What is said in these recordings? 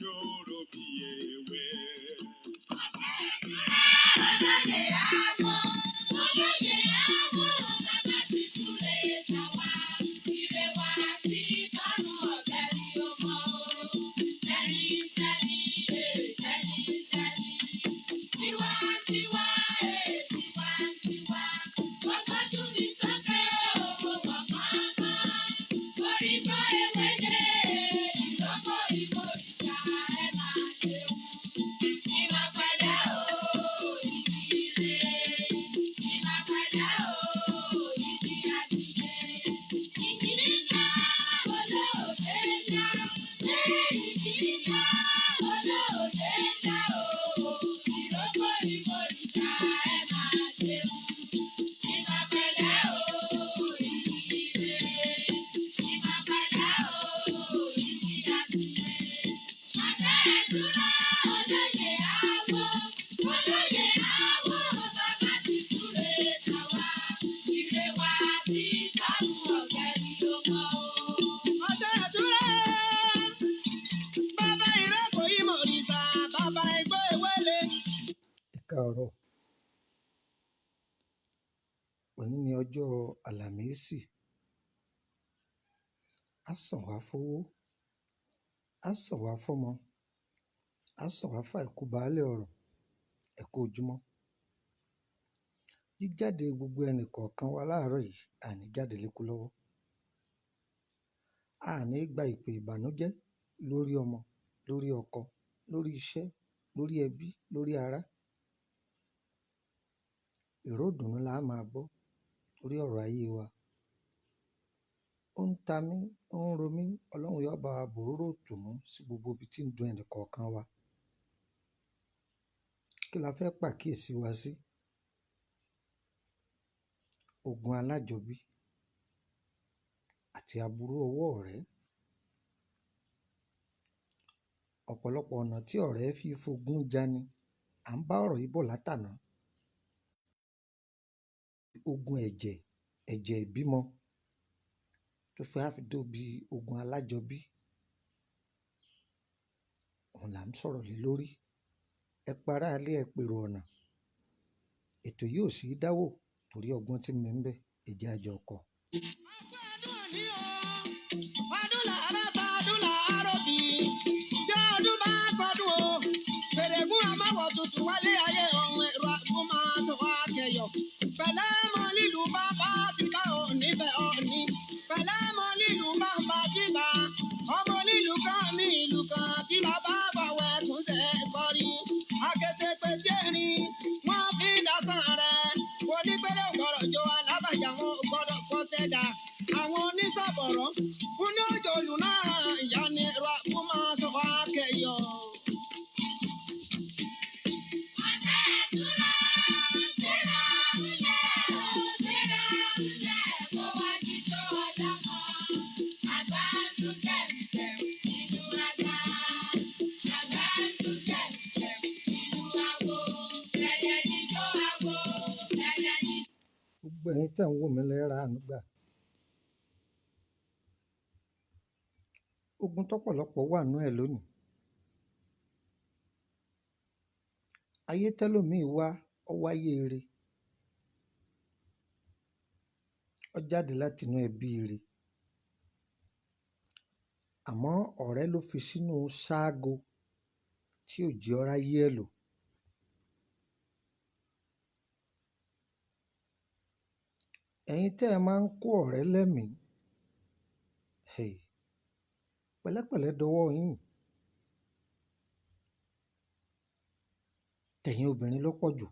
ṣòro bí ewé. Olóyè àwọ̀, olóyè àwọ̀, bàbá ti súre tàwa. Ire wa ti tọ́run ọ̀gbẹ́rì ọmọ o. Tẹ́ni tẹ́ni, tẹ́ni tẹ́ni. Tiwa tiwa, tiwa tiwa. Ọgbọ́jú mi sókè o, mo mọ̀ kánkan. Orí gbọ́ ewé dé, ìlọ́kọ̀ ìmọ̀rìṣà ẹ máa ṣeun. Ìmọ̀ pẹ̀lẹ́ o, ìdílé. Ìmọ̀ pẹ̀lẹ́ o, ìdí àdìyẹ. Ìjì ńlá, olóògbé ńlá. Ṣé ìjì ńlá, olóògbé ńlá o? Ìrókò ìmọ̀rìṣà ẹ máa ṣeun. Ìmọ̀ pẹ̀lẹ́ o, ìdílé. Ìmọ̀ pẹ̀lẹ́ o, ìdí àdìyẹ. Àṣẹ ìtura olóyè àwọ̀, olóyè àwọ̀, bàbá ti súre tàwa. Ire wa ti tọ́run ọ̀gbẹ́rì ọmọ o. Ọ̀sẹ̀ ìtura, bàbá ìrẹ́kọ̀ọ́ ìmọ̀rìṣà, bàbá igbó ewéle. Ẹ káàárọ̀. Òní ni ọjọ́ Àlàmísì. Á sàn wá fówó, á sàn wá fọ́mọ, á sàn wá fàìkú baálẹ̀ ọ̀rọ̀. Ẹ kú ojúmọ́. Jíjáde gbogbo ẹnì kọ̀ọ̀kan wa láàárọ̀ yìí, àní jáde lékú lọ́wọ́. A ní gba ìpè ìbànújẹ́ lórí ọmọ, lórí ọkọ, lórí iṣẹ́, lórí ẹbí, lórí ará. Ìró ìdùnnú la á máa gbọ́ lórí ọ̀rọ̀ ayé wa. Ó ń ta mí, ó ń ro mí, Ọlọ́run yóò bá wa bòróró ìtùnú sí gbogbo ibi tí ń dun ẹnì kọ̀ọ̀kan wa. Kí la fẹ́ pàkíyèsí wa sí? Ogun alájọbí àti aburú ọwọ́ ọ̀rẹ́. Ọ̀pọ̀lọpọ̀ ọ̀nà tí ọ̀rẹ́ fi fogún jani. À ń bá ọ̀rọ̀ yìí bọ̀ látàná. Ogun ẹ̀jẹ̀, ẹ̀jẹ̀ ìbímọ tó fẹ́ á fi dóbi ogun alájọbí. Òun là ń sọ̀rọ̀ lé lórí. Ẹ para ilé, ẹ pèrò ọ̀nà. Ètò yìí ò sí dáwò torí ọgbọ́n tí ń bẹ ńbẹ̀. Ẹ jẹ́ a jọ kọ́. Ọdún òní o, ọdún làárọ̀ ta ọdún làárọ̀ bí. Bí ọdún bá kọdún o, fèrègún àmọ́wọ̀ tuntun wálé ayé ohun èrò àgúnmọ́ wá kẹyọ̀. Pẹ̀lẹ́ mọ lílù bàbá ti ká ò nífẹ̀ẹ́ òní. Pẹ̀lẹ́ mọ lílù bàbá ti bá. Ọmọ lílù kan mi ìlú kan tí bàbá bọ̀wẹ̀ kúnṣẹ́ kọrí. Akété pété rin, wọ́n fi dasán rẹ̀. Onípele ò gbọ́dọ̀ jó alábàjá wọn ò gbọ́dọ̀ kọ́ sẹ́dá. Àwọn onísàbọ̀rọ̀ fún ní òjò lù náà ìyá ni ẹ̀rọ àkúmọ̀ wá kẹyọ̀. Ọ̀sẹ̀ ìtura, síra ńlẹ̀ o, síra ńlẹ̀ kó wá jíjó ọlọ́mọ. Àgbà ń dún kẹ̀m̀kẹ̀m nínú àgbà. Àgbà ń dún kẹ̀m̀kẹ̀m nínú àwo. Ẹyẹ jíjó àwo, ẹyẹ jíjó. Gbogbo ẹ̀yin tẹ́ ń wò mí lẹ́ ra àánú gbà. Ogun tọ́pọ̀lọpọ̀ wà nú ẹ̀ lónìí. Ayé tẹ́lòmíì wá, ó wáyé ire. Ó jáde láti inú ẹbí ire. Àmọ́ ọ̀rẹ́ ló fi sínú sáàgó tí ò jẹ́ ó ráyé ẹ̀ lò. Ẹ̀yin tẹ́ ẹ máa ń kó ọ̀rẹ́ lẹ́mìí. Hey, pẹ̀lẹ́pẹ̀lẹ́ dọwọ́ yín. Tẹ̀yin obìnrin ló pọ̀ jù.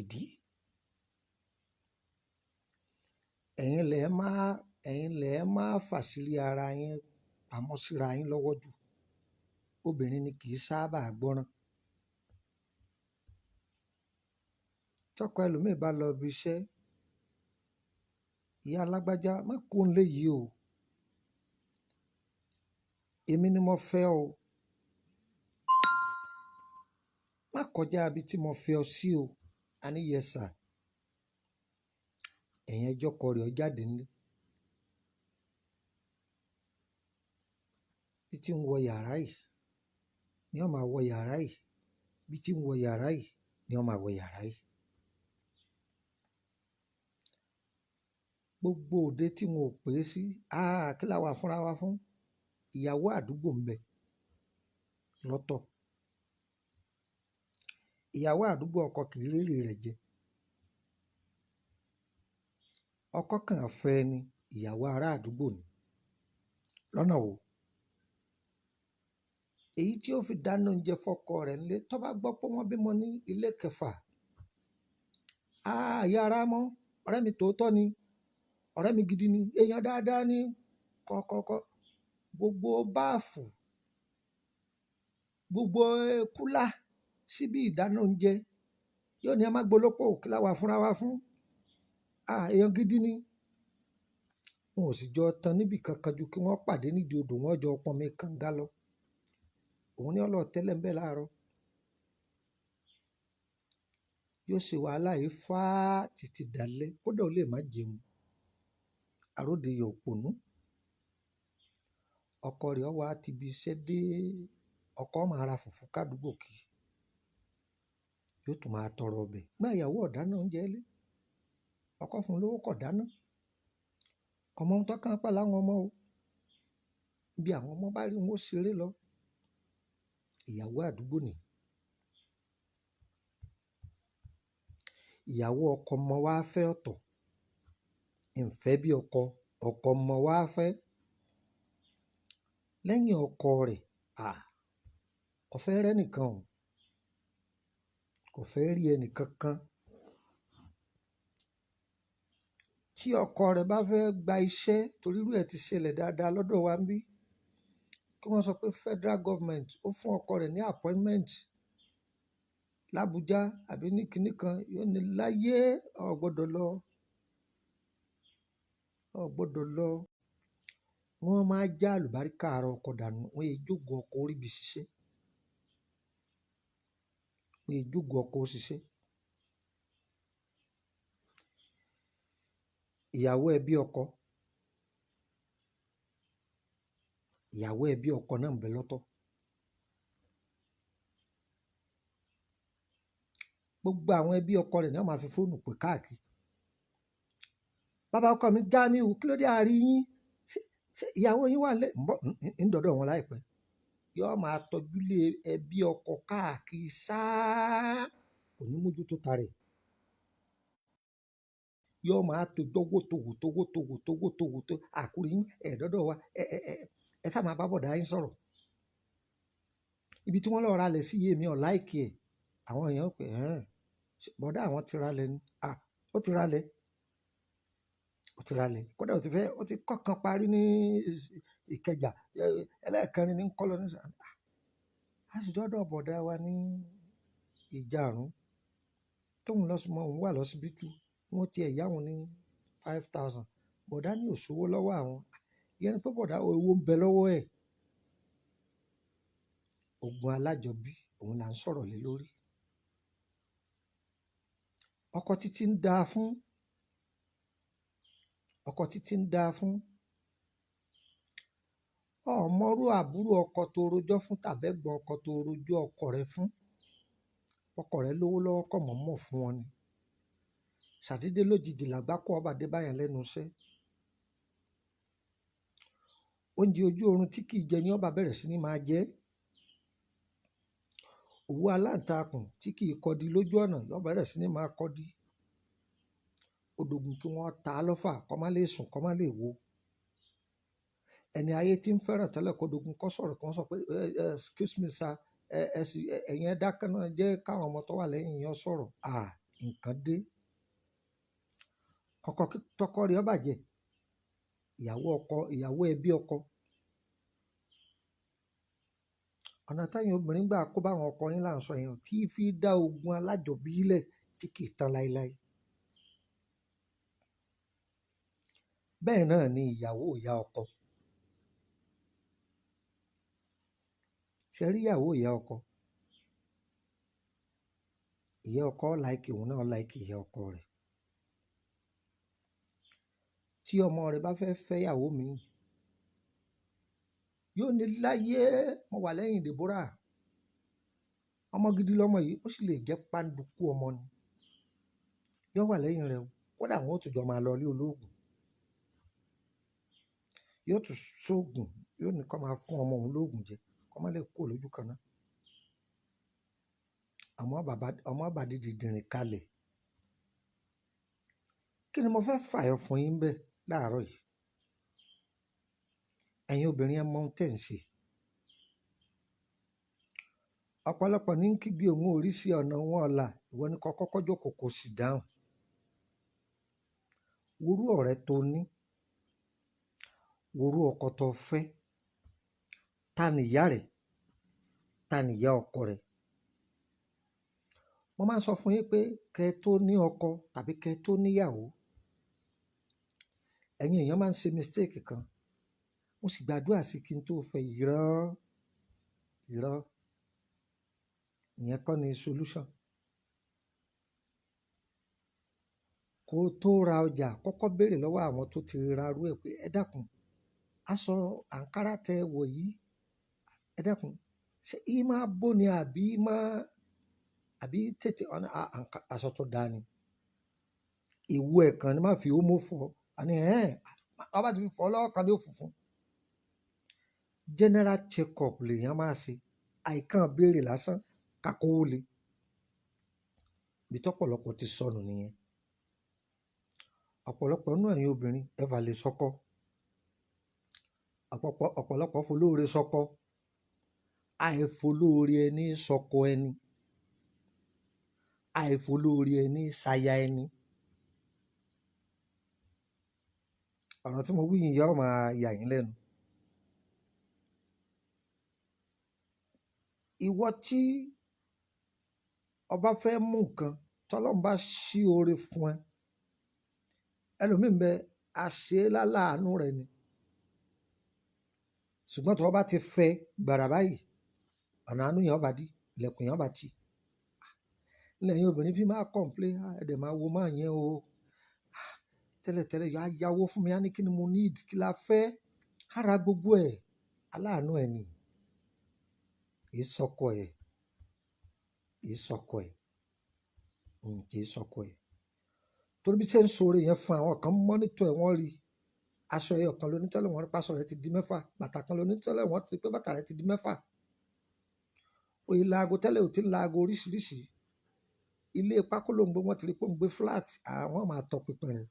Ìdí? Ẹ̀yin lẹ máa, ẹ̀yin lẹ máa fàṣírí ara yín pamọ́ síra yín lọ́wọ́ jù. Obìnrin ni kì í sábà gbọ́ràn. Tọkọ ẹlòmíì bá lọ ibi iṣẹ́, ìyá alágbájá má kó ń lé yìí o. Èmi ni mo fẹ́ o. Má kọjá ibi tí mo fẹ́ ọ sí o. A ní yes sir. Ẹ̀yin ẹjọ́ kọ rẹ̀ ọ jáde nílé. Bí Bí tí ń wọ yàrá yìí ni ó máa wọ yàrá yìí, bí tí ń wọ yàrá yìí ni ó máa wọ yàrá yìí. Gbogbo òde tí wọn ò pè é sí, kí la wà fúnra wa fún? Ìyàwó àdúgbò ń bẹ lọ́tọ̀. Ìyàwó àdúgbò ọkọ kì í rérè rẹ̀ jẹ. Ọkọ kàn fẹ́ ni, ìyàwó ará àdúgbò ni. Lọ́nà wo? Èyí tí ó fi dáná oúnjẹ fọ́kọ rẹ̀ ńlé, tó bá gbọ́ pé wọ́n bímọ ní ilé kẹfà. Ìyá ara mọ́, ọ̀rẹ́ mi tòótọ́ ni, ọ̀rẹ́ mi gidi ni, èèyàn dáadáa ni, kọ̀kọ̀kọ̀. Gbogbo báàfù, gbogbo kúlà síbi ìdáná oúnjẹ, yóò ní ẹ má gbolópò, kí la wà fúnra wa fún? Èèyàn gidi ni. Wọn ò sì jọ tan níbi kankan ju kí wọ́n pàdé nídìí odò, wọ́n jọ pọnmi kànga lọ. Òun ní ọlọ́ọ̀ tẹ́lẹ̀ ń bẹ láàárọ̀. Yóò ṣe wàhálà yìí fá títí dalẹ́, kódà ó lè má jẹun. Àròdé yọ̀ òpònú. Ọkọ rẹ̀ ó wá ti ibi iṣẹ́ dé, ọkọ máa ra fùfú kádùúgbò kì í. Yóò tún máa tọrọ ọbẹ̀. Gbá ìyàwó ọ̀dáná oúnjẹ lé. Ọkọ fún un lówó kọ̀ dáná. Ọmọ ohun tó kàn án pẹ̀lú àwọn ọmọ o. Bí àwọn ọmọ bá rí wọn ó ṣeré lọ. Ìyàwó àdúgbò ni. Ìyàwó ọkọ ọmọ wa fẹ́ ọ̀tọ̀. Ǹfẹ́ bí ọkọ, ọkọ ọmọ wa fẹ́. Lẹ́yìn ọkọ rẹ̀, kò fẹ́ rẹ́ nìkan o. Kò fẹ́ rí ẹni kankan. Tí ọkọ rẹ̀ bá fẹ́ gba iṣẹ́, torí irú ẹ ti ṣẹlẹ̀ dáadáa lọ́dọ̀ wa ńbí, kí wọ́n sọ pé federal government ó fún ọkọ rẹ̀ ní appointment l'Abuja àbí ní kinní kan, yóò ní láyé, o ò gbọdọ̀ lọ. O ò gbọdọ̀ lọ. Wọ́n máa já àlùbáríkà ara ọkọ dànù, wọ́n è jókòó ọkọ orí bí ṣiṣẹ́. Wọ́n è jókòó ọkọ ó ṣiṣẹ́. Ìyàwó ẹbí ọkọ. Ìyàwó ẹbí ọkọ náà ń bẹ lọ́tọ̀. Gbogbo àwọn ẹbí ọkọ rẹ̀ ni wọ́n máa fi fóònù pè káàkiri. Bàbá ọkọ mi Jamiu, kí ló dé àárí yín? Ṣé ìyàwó yín wà lé? Ń bọ̀, ń dọ̀dọ̀ wọn láìpẹ́. Yóò máa tọ́jú lé ẹbí ọkọ káàkiri sáá, kò ní mójútó ta rẹ̀. Yóò máa tojọ́ wótòwótò wótòwótò wótòwótò. Àkúrí yín, ẹ dọ̀dọ̀ wa, ẹ sá máa bá bọ̀dá yín sọ̀rọ̀. Ibi tí wọ́n lọ ra lẹ̀ sí yé mi ò láìkí ẹ̀. Àwọn èèyàn pè, bọ̀dá àwọn ti ra lẹ̀ ni. Ó ti ra lẹ̀. Ó ti ra lẹ̀. Kódà ó ti fẹ́, ó ti kọ́kan parí ní Ìkẹjà. Ẹlẹ́ẹ̀kẹrin ní ń kọ́ lọ ní sà. A sì dọ́dọ̀ bọ̀dá wa ní ìjàrún. Tóun lọ sí mọ́, òun wà lọ́sibítù. Wọ́n ti ẹ̀ yá òun ní 5,000. Bọ̀dá ní òṣòwò lọ́wọ́ àwọn. Ìyẹn ni pé bọ̀dá owó ń bẹ lọ́wọ́ ẹ̀. Ogun alájọbí, òun là ń sọ̀rọ̀ lé lórí. Ọkọ títí ń da fún. Ọkọ títí ń da fún. Ọmọrú àbúrò ọkọ tó rojọ́ fún tàbẹ́gbọ̀n ọkọ tó rojọ́ ọkọ rẹ̀ fún. Ọkọ rẹ̀ lówó lọ́wọ́ kọ̀ mọ̀ọ́mọ̀ fún wọn ni. Ṣàdédé lójijì làgbákò ọba dé báyẹn lẹ́nu iṣẹ́. Oúnjẹ ojú oorun tí kì í jẹ ní ọba bẹ̀rẹ̀ sí ní máa jẹ. Òwú aláǹtakùn tí kì í kọdi lójú ọ̀nà yóò bẹ̀rẹ̀ sí ní máa kọdi. Odògùn kí wọ́n ta á lọ́fà kó má lè sùn kó má lè wo. Ẹni ayé tí ń fẹ́ràn tẹ́lẹ̀ kó dogun kó sọ̀rọ̀ kó sọ pé, excuse me sir, ẹ sì, ẹ̀yin ẹ dákẹ́ náà jẹ́ káwọn ọmọ tó wà lẹ́yìn yín sọ̀rọ̀. Nǹkan dé. Ọkọ kí tọkọ rẹ̀ ó bàjẹ́. Ìyàwó ọkọ, ìyàwó ẹbí ọkọ. Ọ̀nà táyìn obìnrin gbà kó bá àwọn ọkọ yín là ń sọ yẹn tí fi dá ogun alájọbí lẹ̀ tí kì í tán láéláé. Bẹ́ẹ̀ náà ni ìyàwó ìyá ọkọ. Ṣé rí ìyàwó ìyá ọkọ? Ìyá ọkọ láìkì òun náà láìkì ìyá ọkọ rẹ̀. Tí ọmọ rẹ̀ bá fẹ́ fẹ́ ìyàwó mi, Yóò ní láyé mo wà lẹ́yìn Deborah. Ọmọ gidi lọmọ yìí, ó sì lè jẹ́ pàǹdùkú ọmọ ni. Yóò wà lẹ́yìn rẹ̀ o. Kódà wọn ó tún jọ máa lọ ilé olóògùn. Yóò tún sóògùn, yóò ní kó máa fún ọmọ òun lóògùn jẹ, kó má lè kúrò lójú kan náà. Ọmọ bàbá, ọmọ bá di dìndìnrìn kalẹ̀. Kí ni mo fẹ́ fàyọ fún yín bẹ́ẹ̀ láàárọ̀ yìí? Ẹ̀yin obìnrin, ẹ mọ ohun tẹ̀ ń ṣe. Ọ̀pọ̀lọpọ̀ ní ń kígbe òun ò rí sí ọ̀nà wọn ọ̀la. Ìwọ ni kó kọ́kọ́ jókòó kó sì dáhùn. Worú ọ̀rẹ́ tó ní, worú ọkọ tó fẹ́, ta ni ìyá rẹ̀, ta ni ìyá ọkọ rẹ̀. Mo máa ń sọ fún yín pé kẹ́ ẹ tó ní ọkọ tàbí kẹ́ ẹ tó níyàwó, ẹ̀yin èèyàn máa ń ṣe mistake kan. Mo sì gbàdúrà sí kí n tó fẹ́. Irọ́, irọ́, ìyẹn kọ́ ni solution. Kó tó ra ọjà, kọ́kọ́ béèrè lọ́wọ́ àwọn tó ti ra rú ẹ pé ẹ dákun, aṣọ àǹkárá tẹ wọ̀ yìí, ẹ dákun, ṣé í máa bó ni àbí máa, àbí tètè ọ̀nà aṣọ tó dáa ni. Ìwo ẹ̀ kan ni má fi ómó fọ̀. Àní ẹ̀, ọba ti fi fọ̀ lọ́wọ́ kan ní òfùfún. General check-up lèèyàn máa ṣe. Àìkán béèrè lásán, kakówó le. Ibi tọ́pọ̀lọpọ̀ ti sọnù nìyẹn. Ọ̀pọ̀lọpọ̀ nínú ẹ̀yin obìnrin, ẹ fà lè sọkọ. Ọ̀pọ̀lọpọ̀ folóore sọkọ. Àìfolóore ẹni sọkọ ẹni. Àìfolóore ẹni saya ẹni. Ọ̀rọ̀ tí mo wí yìí yóò máa yà yín lẹ́nu. Ìwọ tí ọba fẹ́ mú nǹkan, tọ́lọ́run bá ṣí oore fún ẹ, ẹlòmíì ń bẹ, àṣẹ láláàánú rẹ ni. Ṣùgbọ́n tí wọ́n bá ti fẹ́ gbàrà báyìí, ọ̀nà àánú yẹn ó bá dí, ilẹ̀kùn yẹn ó bá tì. Lẹ́yìn obìnrin fi máa complain, "Ah, ẹ dẹ̀ máa wo máa yẹn o. Ah, tẹ́lẹ̀tẹ́lẹ̀ yóò á yáwó fún mi, á ní kí ni mo need, kí la fẹ́?" Á ra gbogbo ẹ̀, aláàánú ẹ ni. Kì í sọkọ ẹ̀, kì í sọkọ ẹ̀, kì í sọkọ ẹ̀. Torí bí ṣe ń sọ̀rọ̀ yẹn fún àwọn kan monitor ẹ̀, wọ́n rí. Aṣọ ẹyọ kan lóní tẹ́lẹ̀, wọ́n rí pásọ rẹ̀ ti di mẹ́fà. Bàtà kan lóní tẹ́lẹ̀, wọ́n ti rí pé bàtà rẹ̀ ti di mẹ́fà. Òye laago tẹ́lẹ̀ ò tí ń laago oríṣiríṣi. Ilé pákó ló ń gbé, wọ́n ti rí pé ó ń gbé flat, àwọn máa tọpinpin rẹ̀.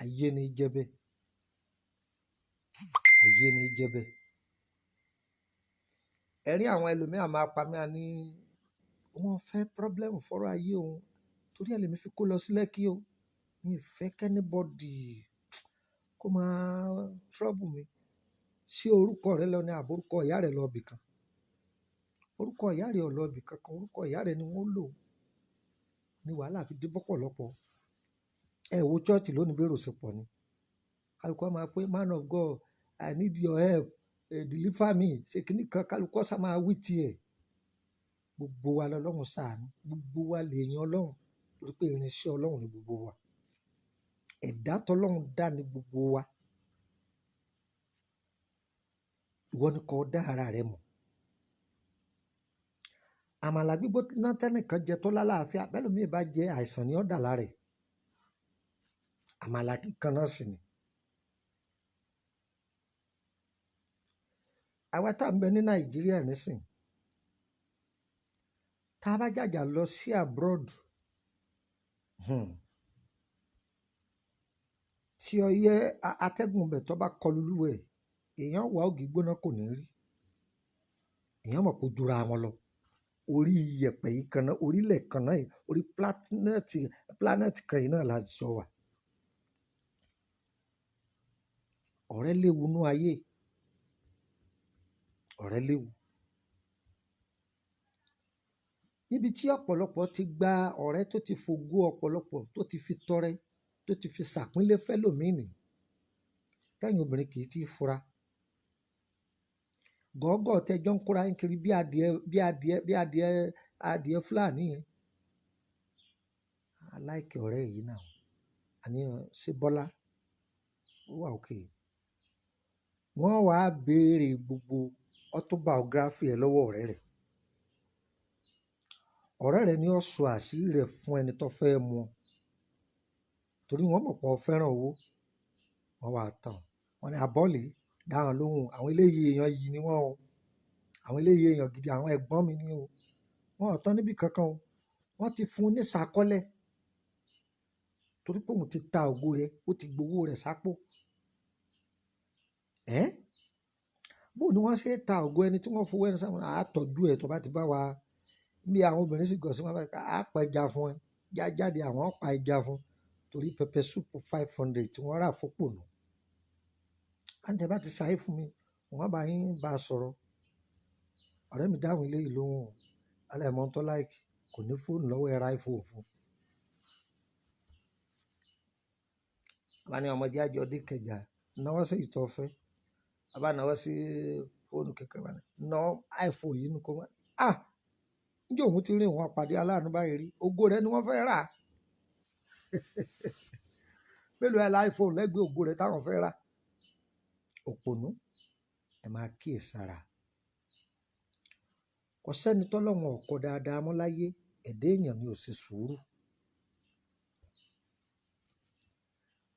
Ayé ni í jẹ́ bẹ́ẹ̀. Ayé ni í jẹ́ bẹ́ẹ̀. Ẹ̀rín àwọn ẹlòmíràn máa pa mí, a ní wọ́n fẹ́ problem fọ́rọ̀ ayé òun. Torí ẹ lèmi fi kó lọ sí Lekki o. Mi ò fẹ́ kí anybody kó máa trouble mi. Ṣé orúkọ rẹ lọ ní àbí orúkọ ìyá rẹ lọ ibìkan? Orúkọ ìyá rẹ ò lọ ibìkan kan, orúkọ ìyá rẹ ni wọ́n lò. Ni wàhálà fi dé bọ́pọ̀lọpọ̀. Ẹ wo church lónìí bí èrò ṣe pọ̀ ni. Kálukú á máa pé man of God, I need your help, deliver me. Ṣé kíní kan kálukú ṣá máa wí tiẹ̀. Gbogbo wa lọ́lọ́run ṣàánú, gbogbo wa lèèyàn Ọlọ́run, torí pé irinṣẹ́ Ọlọ́run ni gbogbo wa. Ẹ̀dá tọ́lọ́run dá ni gbogbo wa. Ìwọ ni kó dá ara rẹ mọ̀. Àmàlà gbígbóná tẹ́nìkan jẹ tó lálàáfíà, bẹ́ẹ̀ lómi bá jẹ àìsàn ni ó dà lára ẹ̀. Àmàlà kíkan náà sì ni. Àwa tá ń bẹ ní Nàìjíríà nísìnyí, tá a bá jàjà lọ sí abroad, tí ọyẹ́ atẹ́gùn bẹ̀ tó bá kọlu lúwẹ̀ẹ́, èèyàn wà ògì gbóná kò ní rí. Èèyàn mọ̀ pé ó jura wọn lọ. Orí iyẹ̀pẹ̀ yìí kan náà, orílẹ̀ kan náà yìí, orí planet kan yìí náà la jọ wà. Ọ̀rẹ́ léwu nú ayé. Ọ̀rẹ́ léwu. Níbi tí ọ̀pọ̀lọpọ̀ ti gba ọ̀rẹ́ tó ti fogó ọ̀pọ̀lọpọ̀, tó ti fi tọrẹ, tó ti fi ṣàpínlẹ̀ fẹ́lòmíì nì. Tẹ́yìn obìnrin kì í tí fura. Gọ́gọ́ tẹjọ́ ń kóra ń kiri bí adìẹ, bí adìẹ, bí adìẹ, adìẹ Fúlàní yẹn. I like ọ̀rẹ́ yìí náà. Àní ṣé Bọ́lá? Ó wà okay. Wọ́n wàá béèrè gbogbo autobiography ẹ lọ́wọ́ ọ̀rẹ́ rẹ̀. Ọ̀rẹ́ rẹ̀ ni ó sọ àṣírí rẹ̀ fún ẹni tó fẹ́ mú ọ, torí wọ́n mọ̀ pé o fẹ́ràn owó. Wọ́n wàá tàn wọ́n ní abọ́ọ̀lì dáhùn lóhùn, àwọn eléyìí èèyàn yìí ni wọ́n o, àwọn eléyìí èèyàn gidi, àwọn ẹ̀gbọ́n mi ni o. Wọn ò tán níbi kankan o, wọ́n ti fún un ní sàkọ́lẹ̀ torí pé òun ti ta ògo rẹ̀, ó ti gbowó rẹ̀ sápò. Ẹ́ bó ni wọ́n ṣe ta ògo ẹni tí wọ́n fowó ẹni sáwọn àtọ́jú ẹ̀ tó bá ti bá wa bí àwọn obìnrin sì gọ̀ sí wọn bá a pa ẹja fún ẹ já jáde, àwọn pa ẹja fún torí pẹpẹ súpù 500 tí wọ́n rà fópò nù. Àǹtẹ̀ bá ti ṣàyè fún mi, wọ́n bá yín bá a sọ̀rọ̀. Ọ̀rẹ́ mi dáhùn eléyìí lóhùn o, aláìmọ̀ tó láìkì kò ní fóònù lọ́wọ́, ẹ ra iPhone fún un. Bàbá ní ọmọdé àjọ dé kẹjà, náwó sí ìtọ́ fẹ́. Bàbá náwó sí fóònù kékeré, bá ní ná iPhone yìí nù kó wá. Ah! Ǹjẹ́ òun ti rí òun àpàdé aláàánú báyìí rí? Ògo rẹ̀ ni wọ́n fẹ́ rà. Mélòó ẹ la iPhone lẹ́gbẹ̀ẹ́ ògo rẹ̀ táwọn fẹ́ rà? Òpònú, ẹ máa kíyèsára. Kò sẹ́ni tọ́lọ́run ò kọ dáadáa mọ́ láyé, ẹ̀dá èèyàn ni ò ṣe sùúrù.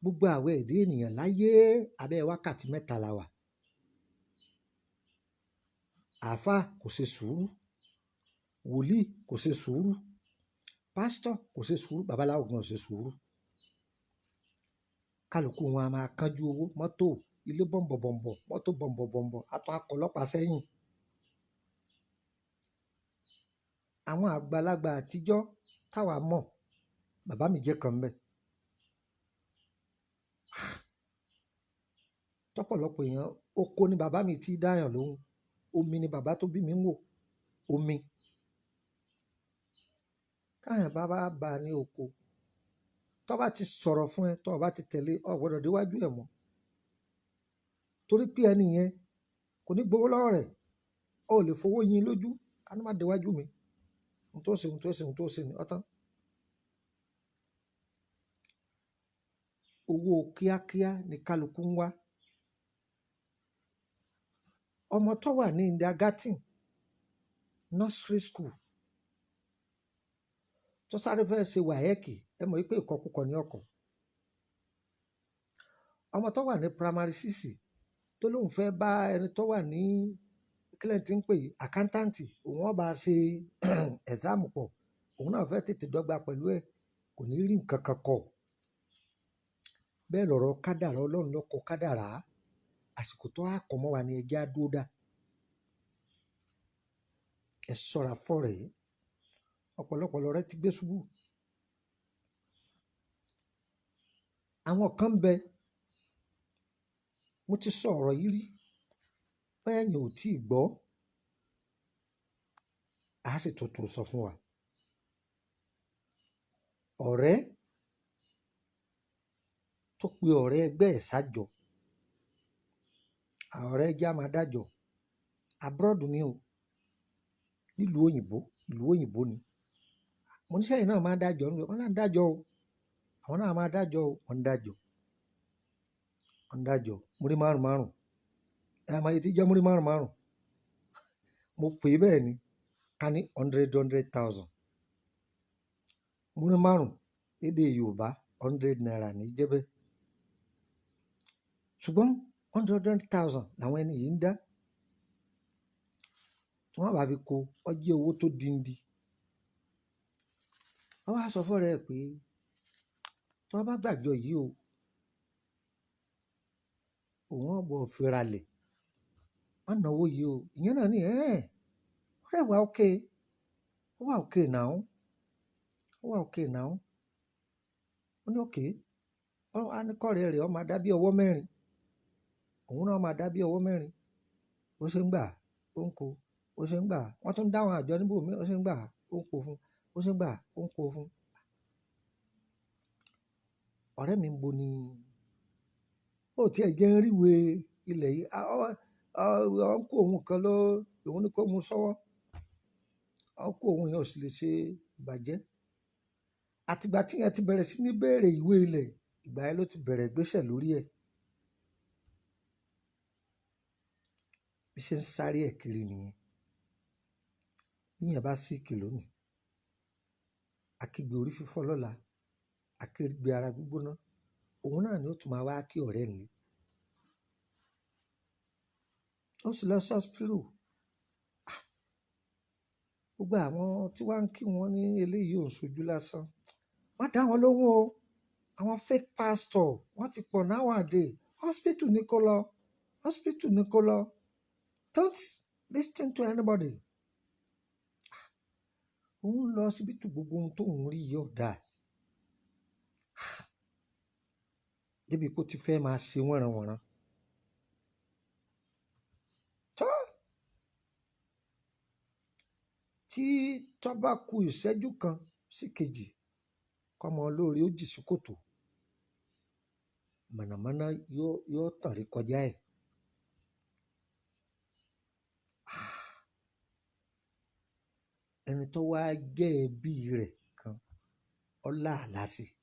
Gbogbo àwẹ̀ ẹ̀dá ènìyàn láyé abẹ́ wákàtí mẹ́ta la wà. Àáfàá kò ṣe sùúrù, wòlíì kò ṣe sùúrù, pásítọ̀ kò ṣe sùúrù, babaláwo gan ò ṣe sùúrù. Kálukú wọn a máa kánjú owó, mọ́tò, ilé bọ̀m̀bọ̀bọ̀m̀bọ̀, mọ́tò bọ̀m̀bọ̀bọ̀m̀bọ̀, atọ́ akọlọ́pàá sẹ́yìn. Àwọn àgbàlagbà àtijọ́ táwa mọ̀, bàbá mi jẹ́ kan ńbẹ̀. Tọ́pọ̀lọpọ̀ èèyàn, oko ni bàbá mi ti dáyàn lóhùn, omi ni bàbá tó bí mi ń wò, omi. Táyàn bá bá bá a ní oko, tó bá ti sọ̀rọ̀ fún ẹ, tó bá ti tẹ̀lé, o gbọ́dọ̀ déwájú ẹ̀ mọ́. Torí pé ẹni yẹn kò ní gbowó lọ́wọ́ rẹ̀, o ò lè fowó yin lójú, ká ní má déwájú mi. Ohun tó ṣe, ohun tó ṣe, ohun tó ṣe ni ọ̀tán. Owó kíákíá ni kálukú ń wá. Ọmọ tó wà ní kindergarten, nursery school, tó sáré fẹ́ ṣe wàhẹ́ẹ̀kì, ẹ mọ̀ wípé ìkọkúkọ ní ọkọ̀. Ọmọ tó wà ní primary six tó lóun fẹ́ bá ẹni tó wà ní kílẹ̀ tí ń pè àkántàǹtì, òun ó bá ṣe exam pọ̀, òun náà fẹ́ tètè dọ́gba pẹ̀lú ẹ̀, kò ní rí nǹkan kan kọ. Bẹ́ẹ̀ lọ̀rọ̀ kádàrá, Ọlọ́run ló kọ kádàrá. Àsìkò tó wá kọ mọ́ wa ni ẹ jẹ́ á dúró dá. Ẹ ṣọ́ra fọ́rẹ̀ yìí. Ọ̀pọ̀lọpọ̀ lọ̀rẹ́ ti gbé ṣubú. Àwọn kan ń bẹ, mo ti sọ ọ̀rọ̀ yìí rí, bóyá ẹ̀yin ò tíì gbọ́, a sì tuntun sọ fún wa. Ọ̀rẹ́ tó pe ọ̀rẹ́ ẹgbẹ́ ẹ̀ sájọ, ọ̀rẹ́ ẹjẹ́ á máa dájọ, abroad ni o, nílùú òyìnbó, ìlú òyìnbó ni. Mo ní sẹ́yìn náà máa dájọ, wọ́n náà ń dájọ o, àwọn náà máa dájọ o, wọ́n ń dájọ, wọ́n ń dájọ, múrí márùn márùn, ẹ máa yẹ ti jẹ́ múrí márùn márùn, mo pè é bẹ́ẹ̀ ni, ká ní hundred hundred thousand, múrí márùn lédè Yorùbá 100 naira ní jẹ́ bẹ́ẹ̀. Ṣùgbọ́n hundred hundred thousand làwọn ẹni yìí ń dá. Tí wọ́n bá fi kó, ó jẹ́ owó tó dindi. Wọ́n wá sọ fún ọ̀rẹ́ ẹ̀ pé tí wọ́n bá gbàjọ yìí o, òun ó bọ̀ fi ra lẹ̀. Má na owó yìí o. Ìyẹn náà ní, "Ẹ́ẹ̀, ọ̀rẹ́ wa okay. Ó wà okay now. Ó wà okay now." Ó ní okay. Ó wá ní kọ́rẹ́ rẹ̀ ó máa dá bí ọwọ́ mẹ́rin. Òun náà máa dá bí ọwọ́ mẹ́rin. Bó ṣe ń gbà, ó ń kó. Bó ṣe ń gbà, wọ́n tún dá àwọn àjọ níbò mí. Bó ṣe ń gbà, ó ń kó fún. Bó ṣe ń gbà, ó ń kó fún. Ọ̀rẹ́ mi ń bo ni. Ó ti ẹ̀ jẹ́ ń ríwe ilẹ̀ yìí. Uncle òun kan ló, òun ní kó mú sọ́wọ́. Uncle òun yẹn ò sì lè ṣe ìbàjẹ́. Àti ìgbà tí ìyẹn ti bẹ̀rẹ̀ sí ní béèrè ìwé ilẹ̀, ìgbà yẹn ló ti bẹ̀rẹ̀ ìgbésẹ̀ lórí ẹ̀. Bí ṣe ń sáré ẹ̀ kiri nìyẹn. Bíyàn bá síìkì lónìí, akígbe orí fífọ́ lọ́la, akígbe ara gbígbóná, òun náà ni ó tún máa wá kí ọ̀rẹ́ ẹ̀ nílé. Ó sì lọ sí hospital. Gbogbo àwọn tí wá ń kí wọn ní eléyìí ò ń ṣojú lásán. Má dá wọn lóhùn o. Àwọn fake pastor wọ́n ti pọ̀ nowadays. Hospital ni kó lọ. Hospital ni kó lọ. Don't listen to anybody. Òun lọ síbítù, gbogbo ohun tóun rí yìí ò dáa. Débi pé ó ti fẹ́ máa ṣe wọ́nranwọ̀nran. Tó tí tó bá ku ìṣẹ́jú kan sí kejì, kọ́mọ olóore ó jì sí kòtò. Mọ̀nàmọ́ná yóò tàn rí kọjá ẹ̀. Ẹni tó wá jẹ́ ẹbí rẹ̀ kan, ó lá àlá sí i.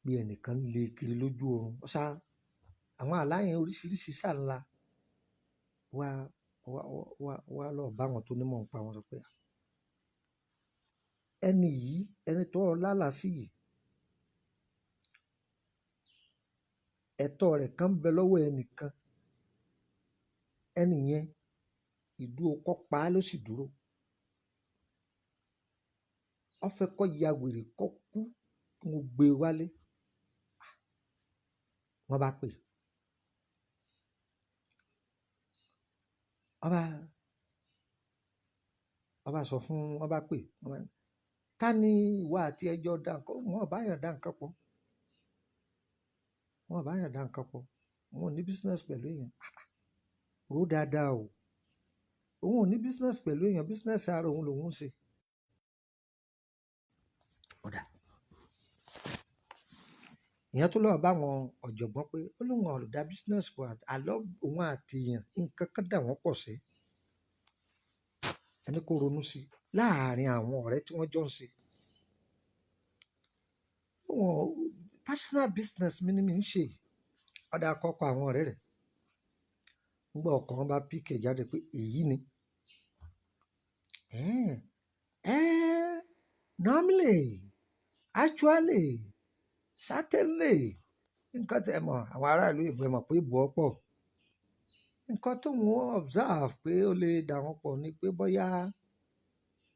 Bí ẹnìkan ń lé kiri lójú oorun. Ó sá àwọn àlá yẹn oríṣiríṣi sá ńlá. Wá wá wá wá lọ bá àwọn tó nímọ̀ nípa wọn sọ pé ẹni yìí, ẹni tó lálàá sí yìí, ẹ̀tọ́ rẹ̀ kan ń bẹ lọ́wọ́ ẹnìkan. Ẹni yẹn ìdúró kọ́ pa á ló sì dúró. Ó fẹ́ kó ya wèrè kó kú kí wọ́n gbé e wálé. Wọ́n bá pè. Wọ́n bá sọ fún, wọ́n bá pè. Wọ́n bá ní, ta ni ìwọ àti ẹjọ́ dá nǹkan? Wọ́n ò bá yàn dá nǹkan pọ̀. Wọ́n ò bá yàn dá nǹkan pọ̀. Wọn ò ní business pẹ̀lú èèyàn. Rò dáadáa o. Òun ò ní business pẹ̀lú èèyàn. Business ara òun lòun ń ṣe. Ó dáa. Ìyẹn tó lọ bá àwọn ọ̀jọ̀gbọ́n pé ó lóun ò dá business pọ̀ àlọ́ òun àti èèyàn nǹkan kan dà wọ́n pọ̀ sí. Ẹni kó ronú sí láàárín àwọn ọ̀rẹ́ tí wọ́n jọ ń ṣe. Wọn personal business mi ni mi ń ṣe. Ó dáa kọ́kọ́ àwọn ọ̀rẹ́ rẹ̀. Nígbà ọkàn wọn bá pick ẹ̀ jáde pé èyí ni. Normally, actually, certainly, nǹkan tí ẹ mọ̀, àwọn ará ìlú òyìnbó ẹ mọ̀ pé ìbò ọ̀pọ̀. Nǹkan tó wọ́n observe pé ó lè dà wọ́n pọ̀ ni pé bóyá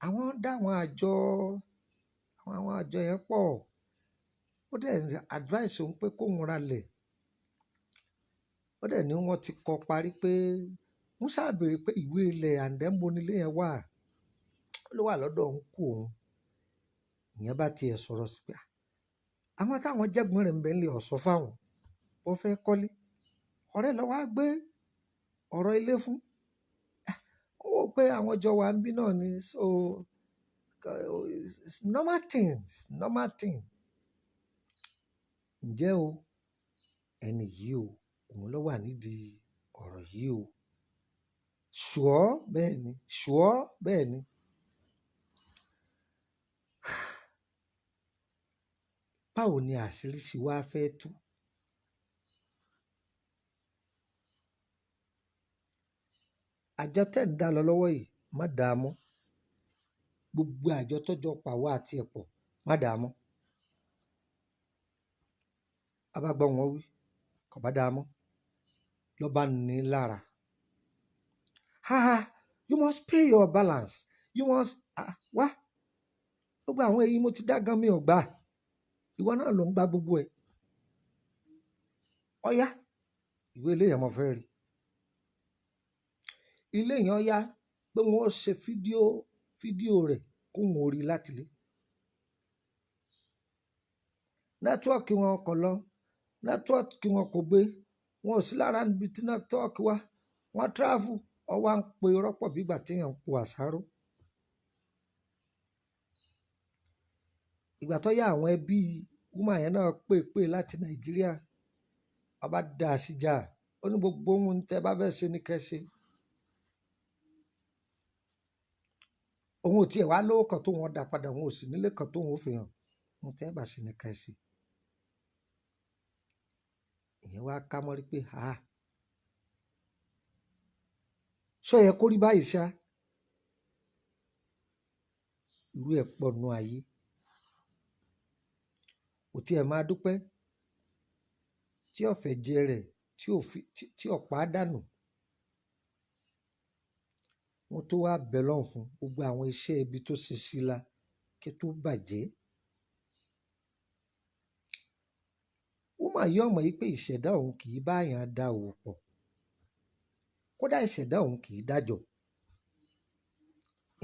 àwọn dá àwọn àjọ, àwọn àjọ yẹn pọ̀. Ó dẹ̀ advice òun pé kóun ra lẹ̀. Ó dẹ̀ ní wọ́n ti kọ parí pé wọ́n ṣáà béèrè pé ìwé ilẹ̀ and then bo nílé yẹn wà. Ó ló wà lọ́dọ̀ uncle òun. Ìyẹn bá ti ẹ̀ sọ̀rọ̀ sí pé àwọn táwọn jẹ́gbọ́n rẹ̀ ń bẹ nílé ọ̀sọ́ fáwọn. Wọ́n fẹ́ kọ́lé. Ọ̀rẹ́ lọ wá gbé ọ̀rọ̀ ilé fún. Ó wò pé àwọn jọ wà níbí náà ni. So it's normal things, normal thing. Ǹjẹ́ o, ẹni yìí o, òun ló wà nídìí ọ̀rọ̀ yìí o. Sure bẹ́ẹ̀ ni, sure bẹ́ẹ̀ ni. Báwo ni àṣírí ṣe wá fẹ́ tú? Àjọ tẹ́ ń dá lọ lọ́wọ́ yìí, má dàá mọ́. Gbogbo àjọ tó jọ pa wá àti ẹ̀pọ̀, má dàá mọ́. A bá gbọ́ wọn wí, kò bá dàá mọ́. Lọ bá ní lára. Ha ha, you must pay your balance. You must, wá. Gbogbo àwọn èyí mo ti dá gan mi ò gbà. Ìwọ náà ló ń gba gbogbo ẹ̀. Ọ̀yá, ìwé ilé yẹn mo fẹ́ rí. Ilé yẹn yá pé wọ́n ó ṣe fídíò rẹ̀ kó wọn ó rí láti ilé. Nẹ́tíwọ́ọ̀kì wọn kò lọ. Nẹ́tíwọ́ọ̀kì wọn kò gbé. Wọn ò sí lára níbi tí nẹ́tíwọ́ọ̀kì wà. Wọ́n travel, ọ wá ń pe rọ́pọ̀ bí ìgbà tí èèyàn ń po àsáró. Ìgbà tó yá àwọn ẹbí woman yẹn náà pè láti Nàìjíríà. Wọ́n bá dà sí ìjà. Ó ní gbogbo ohun tí ẹ bá fẹ́ ṣe ni kẹ́ ṣe. Òun ò tiẹ̀ wá lówó kan tó wọn dà padà, òun ò sì nílé kan tó wọn ó fi hàn. Ohun tí ẹ bá ṣe ni kẹ́ ṣe. Ìyẹn wá ká mọ́rí pé, ha! Ṣó yẹ kó rí báyìí ṣá? Irú ẹ̀ pọ̀ nù ayé. Kò tiẹ̀ máa dúpẹ́ tí ọ̀fẹ́ jẹ rẹ̀ tí ò fi tí ọ̀pá dànù. Wọ́n tó wá bẹ̀ lọ́hùn fún gbogbo àwọn iṣẹ́ ibi tó ṣe sí la kí tó bàjẹ́. Ó mà yí ọmọ yìí pé ìṣẹ̀dá òun kì í bá èèyàn da òwò pọ̀. Kódà ìṣẹ̀dá òun kì í dájọ́.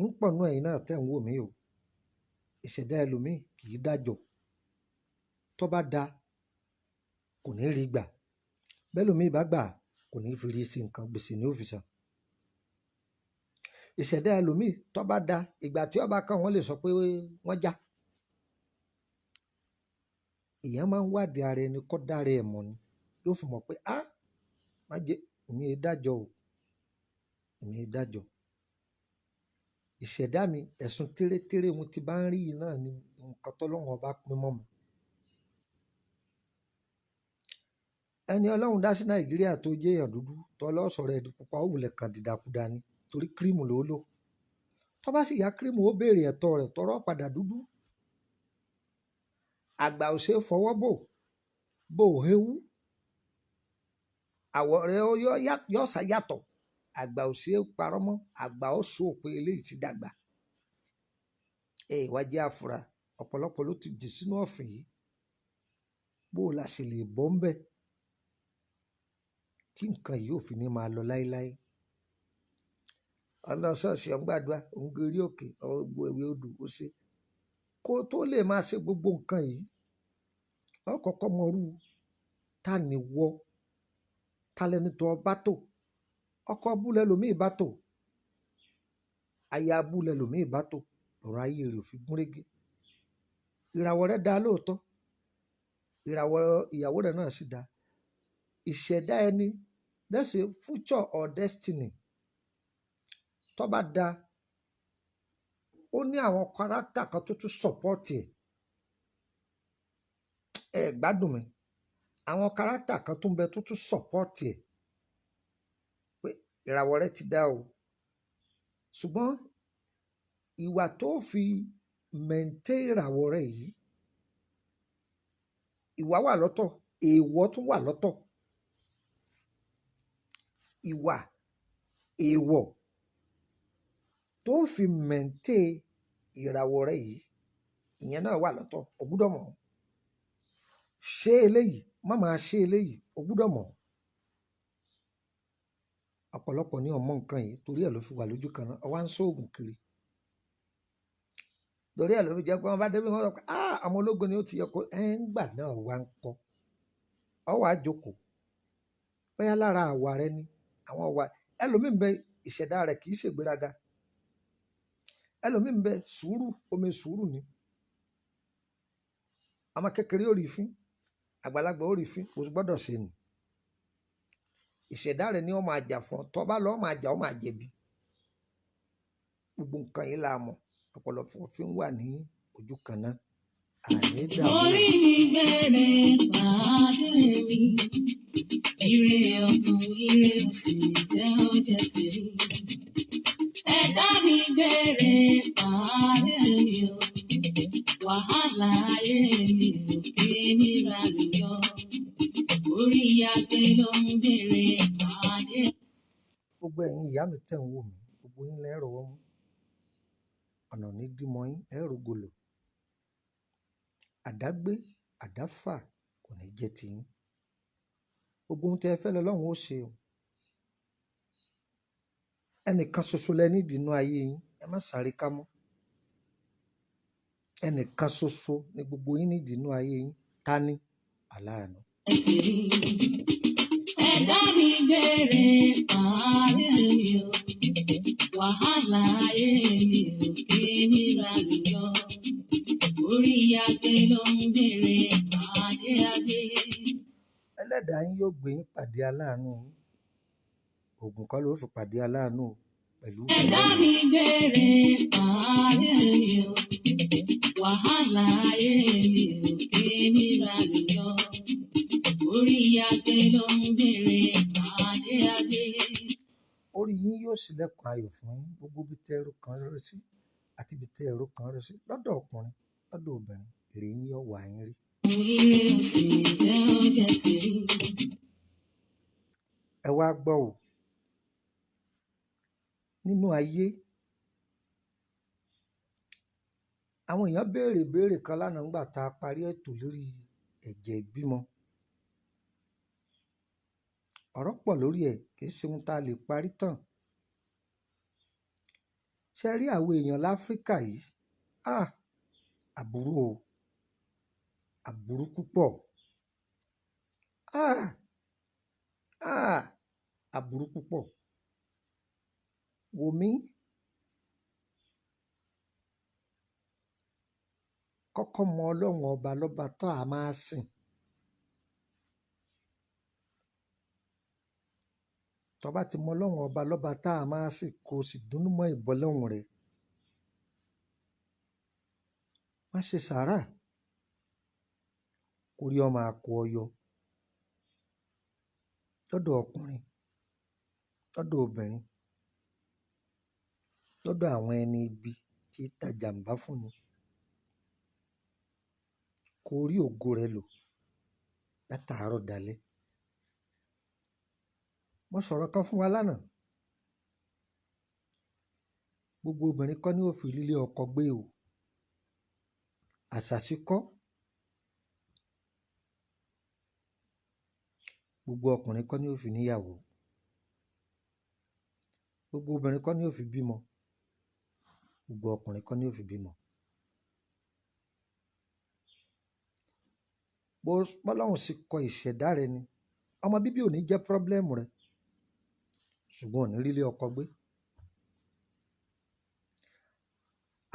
Ń pọ̀ nú ẹ̀yin náà tẹ́ ń wò mí o. Ìṣẹ̀dá ẹlòmíì kì í dájọ́. Tó bá da, kò ní rí gbà. Bẹ́lòmíì bá gbà, kò ní fi rí sí nǹkan, gbèsè ní ó fi san. Ìṣẹ̀dá ẹlòmíì tó bá da, ìgbà tí ó bá kàn wọ́n lè sọ pé wọ́n já. Èèyàn máa ń wádìí ara ẹni kó dára ẹ̀ mọ̀ ni. Ló fi mọ̀ pé, á, má jẹ, èmi é dájọ́ o. Èmi é dájọ́. Ìṣẹ̀dá mi, ẹ̀sùn térétéré mo ti bá ń rí yìí náà ni nǹkan t'Ọlọ́run ọba pín mọ́ mi. Ẹni Ọlọ́run dá sí Nàìjíríà tó jẹ́ èèyàn dúdú, tó lọ sọ̀rọ̀ ẹ̀ di pupa, ó wulẹ̀ kan dìdàkudà ni torí kírímù ló lò. Tó bá sì ya kírímù, ó béèrè ẹ̀tọ́ rẹ̀ tọrọ padà dúdú. Àgbà ò ṣe é fọwọ́ bò, bò ó héwú. Àwọ̀ rẹ̀ ó yọ yọ sá yàtọ̀. Àgbà ò ṣe é parọ́ mọ́, àgbà ó sọ pé eléyìí ti dàgbà. Ẹ wá jẹ́ àfúrà, ọ̀pọ̀lọpọ̀ ló ti jì sínú ọ̀fìn yìí. Bó la ṣe lè bọ́ ń bẹ̀ tí nǹkan yìí ò fi ní máa lọ láéláé. Ó lọ ṣọ́ọ̀ṣì, ó ń gbàdúrà, ó ń gorí òkè, ó ń gbo ewé odò, ó ṣe. Kó tó lè máa ṣe gbogbo nǹkan yìí, ó kọ́kọ́ mọrú ta ni wọ́, ta lẹni tó bá tò. Ọkọ abú lẹlòmíì bá tò, aya abú lẹlòmíì bá tò, lọ̀rọ̀ ayé rẹ̀ ò fi gúnrégé. Ìràwọ̀ rẹ̀ dá lóòótọ́, ìràwọ̀ ìyàwó rẹ̀ náà sì dá. Ìṣẹ̀dá ẹni, let's say future or destiny, tó bá da, ó ní àwọn character kan tó tún support ẹ̀. Ẹ gbádùn mi. Àwọn character kan tó ń bẹ tó tún support ẹ̀ pé ìràwọ̀ rẹ̀ ti dá o. Ṣùgbọ́n ìwà tó fi maintain ìràwọ̀ rẹ̀ yìí, ìwà wà lọ́tọ̀, èèwọ̀ tún wà lọ́tọ̀. Ìwà, èèwọ̀ tó fi maintain ìràwọ̀ rẹ̀ yìí, ìyẹn náà wà lọ́tọ̀, o gbúdọ̀ mọ̀. Ṣé eléyìí, má máa ṣe eléyìí, o gbúdọ̀ mọ̀. Ọ̀pọ̀lọpọ̀ ní ò mọ̀ nǹkan yìí torí ẹ̀ ló fi wà lójú kan náà, ó wá ń ṣoògùn kiri. Torí ẹ̀ ló fi jẹ́ pé wọ́n bá dé bí wọ́n sọ pé, "Á, ọmọ ológo ni ó ti yẹ kó." Ẹ ń gbà náà wá ń kọ́. Ó wá jókòó. Bóyá lára àwà rẹ ni, àwọn àwà ẹlòmíì ń bẹ ìṣẹ̀dá rẹ̀ kì í ṣe ìgbéraga. Ẹlòmíì ń bẹ sùúrù, omi sùúrù ni. Ọmọ kékeré ó rí fín, àgbàlagbà ó rí fín, kò sì gbọdọ̀ ṣe nì. Ìṣẹ̀dá rẹ̀ ni ó máa jà fún ọ. Tó bá lọ, ó máa jà, ó máa jẹ̀bi. Gbogbo nǹkan yìí la mọ̀. Ọ̀pọ̀lọpọ̀ fi ń wà ní ojú kan náà. Àní dààmú o. Orí mi gbére pàdé mi. Ire ọ̀tún, ire òsì jẹ́ ó jẹ́ tèmi. Ẹ̀dá mi gbére pàdé mi o. Wàhálà ayé mi ò kí ní lálùyọ. Orí agbe ló ń gbére pàdé. Gbogbo ẹ̀yin ìyá mi tẹ̀ ń wò mí, gbogbo yín lẹ́ rọwọ́ mú. Ọ̀nà ò ní dí mọ́ yín, ẹ rógo lò. Àdágbé, àdáfà kò ní jẹ́ ti yín. Gbogbo ohun tí ẹ fẹ́ lọ́lọ́run ó ṣe o. Ẹnìkan ṣoṣo lẹ need nínú ayé yín, ẹ má sáré ká mọ́. Ẹnìkan ṣoṣo ni gbogbo yín need nínú ayé yín. Ta ni? Aláàánú. Ẹ̀dá mi gbére pàdé mi o. Wàhálà ayé mi ò kí ní lálùyọ. Orí agbe ló ń gbére pàdé agbe. Ẹlẹ́dàá yín yóò gbé yín pàdé aláàánú yín. Òògùn kọ́ ló fi pàdé aláàánú o pẹ̀lú Ẹ̀dá ìbẹ̀rù. mi gbére pàdé mi o. Wàhálà ayé mi ò kí ní lálùyọ. Orí agbe ló ń gbére pàdé agbe. Orí yín yóò Yóò ṣílẹ̀kùn ayọ̀ fún yín. Gbogbo ibi tẹ́ ẹrù kan rẹ sí àti ibi tẹ́ ẹrù kan rẹ sí lọ́dọ̀ ọkùnrin, lọ́dọ̀ obìnrin, èrè yín yóò wá yín rí. Ire ọ̀fẹ́ jẹ́ ó jẹ́ tèmi. Ẹ wá gbọ́ o. Nínú ayé, àwọn èèyàn béèrè ìbéèrè kan lánàá nígbà tá a parí ètò lórí ẹ̀jẹ̀ ìbímọ. Ọ̀rọ̀ pọ̀ lórí ẹ̀, kì í ṣe ohun tá a lè parí tán. Ṣé ẹ rí àwọn èèyàn láfríkà yìí? Ah! Àbúrú o. Àbúrú púpọ̀. Ah! Ah! Àbúrú púpọ̀. Wò mí. Kọ́kọ́ mọ Ọlọ́run ọba lọ́ba tá a máa sìn. Tó bá ti mọ Ọlọ́run ọba lọ́ba tá a máa sìn, kó o sì dúnú mọ́ ìbọlọ́run rẹ. Má ṣe sàárà. Kórí ọmọ àkó ọyọ. Lọ́dọ̀ ọkùnrin, lọ́dọ̀ obìnrin, lọ́dọ̀ àwọn ẹni ibi tí í ta jàǹbá fún ni. Kó rí ògo rẹ lò látàárọ̀ dalẹ́. Mo sọ̀rọ̀ kan fún wa lánàá. Gbogbo obìnrin kọ́ ni ó fi lílé ọkọ gbé o. Àṣàsí kọ́. Gbogbo ọkùnrin kọ́ ni ó fi níyàwó. Gbogbo obìnrin kọ́ ni ó fi bímọ. Gbogbo ọkùnrin kọ́ ni ó fi bímọ. Bó bọ́lọ́run sì kọ ìṣẹ̀dá rẹ ni. Ọmọ bíbí ò ní jẹ́ pírọ́blẹ́mù rẹ. Ṣùgbọ́n ò ní rí ilé ọkọ gbé.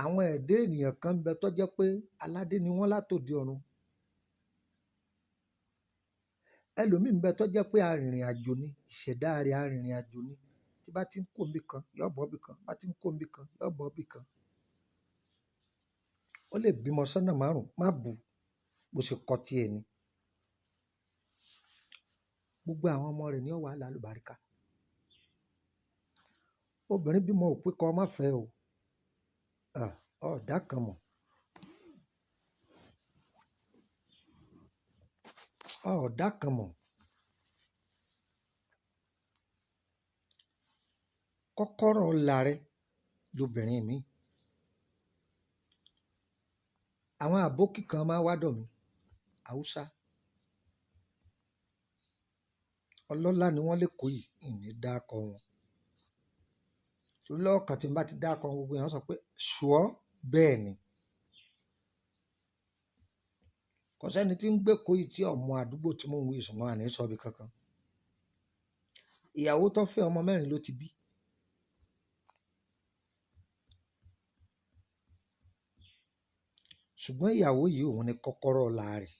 Àwọn ẹ̀dá ènìyàn kan ń bẹ tó jẹ́ pé aládé ni wọ́n látòdì ọ̀run. Ẹlòmíì ń bẹ tó jẹ́ pé arìnrìn àjò ni, ìṣẹ̀dá rẹ̀ arìnrìn àjò ni. Tí bá ti ń kó níbí kan, yóò bọ́ níbí kan, bá ti ń kó níbí kan, yóò bọ́ níbí kan. Ó lè bímọ sọ́nà márùn-ún, má bù bó ṣe kọ tí ẹni. Gbogbo àwọn ọmọ rẹ̀ ni ó wà lálùbáríkà. Obìnrin bímọ ò pé kó má fẹ́ o. À, ọ̀dà kan mọ̀. Ọ̀dà kan mọ̀. Kọ́kọ́rọ́ ọlá rẹ lobìnrin mi. Àwọn àbókí kan máa wá dọ̀ mí. Haúsá. Ọlọ́lá ni wọ́n lékòó yìí, ìní dáko wọn. Torí lọ́kàn tí n bá ti dáko wọn, gbogbo èèyàn sọ pé ṣùọ́ bẹ́ẹ̀ ni. Kò sẹ́ni tí ń gbé Èkó yìí tí ọmọ àdúgbò tí mò ń wí ṣùgbọ́n àní sọ ibi kankan. Ìyàwó tó fẹ́ ọmọ mẹ́rin ló ti bí. Ṣùgbọ́n ìyàwó yìí òun ni kọ́kọ́rọ́ ọlá rẹ̀.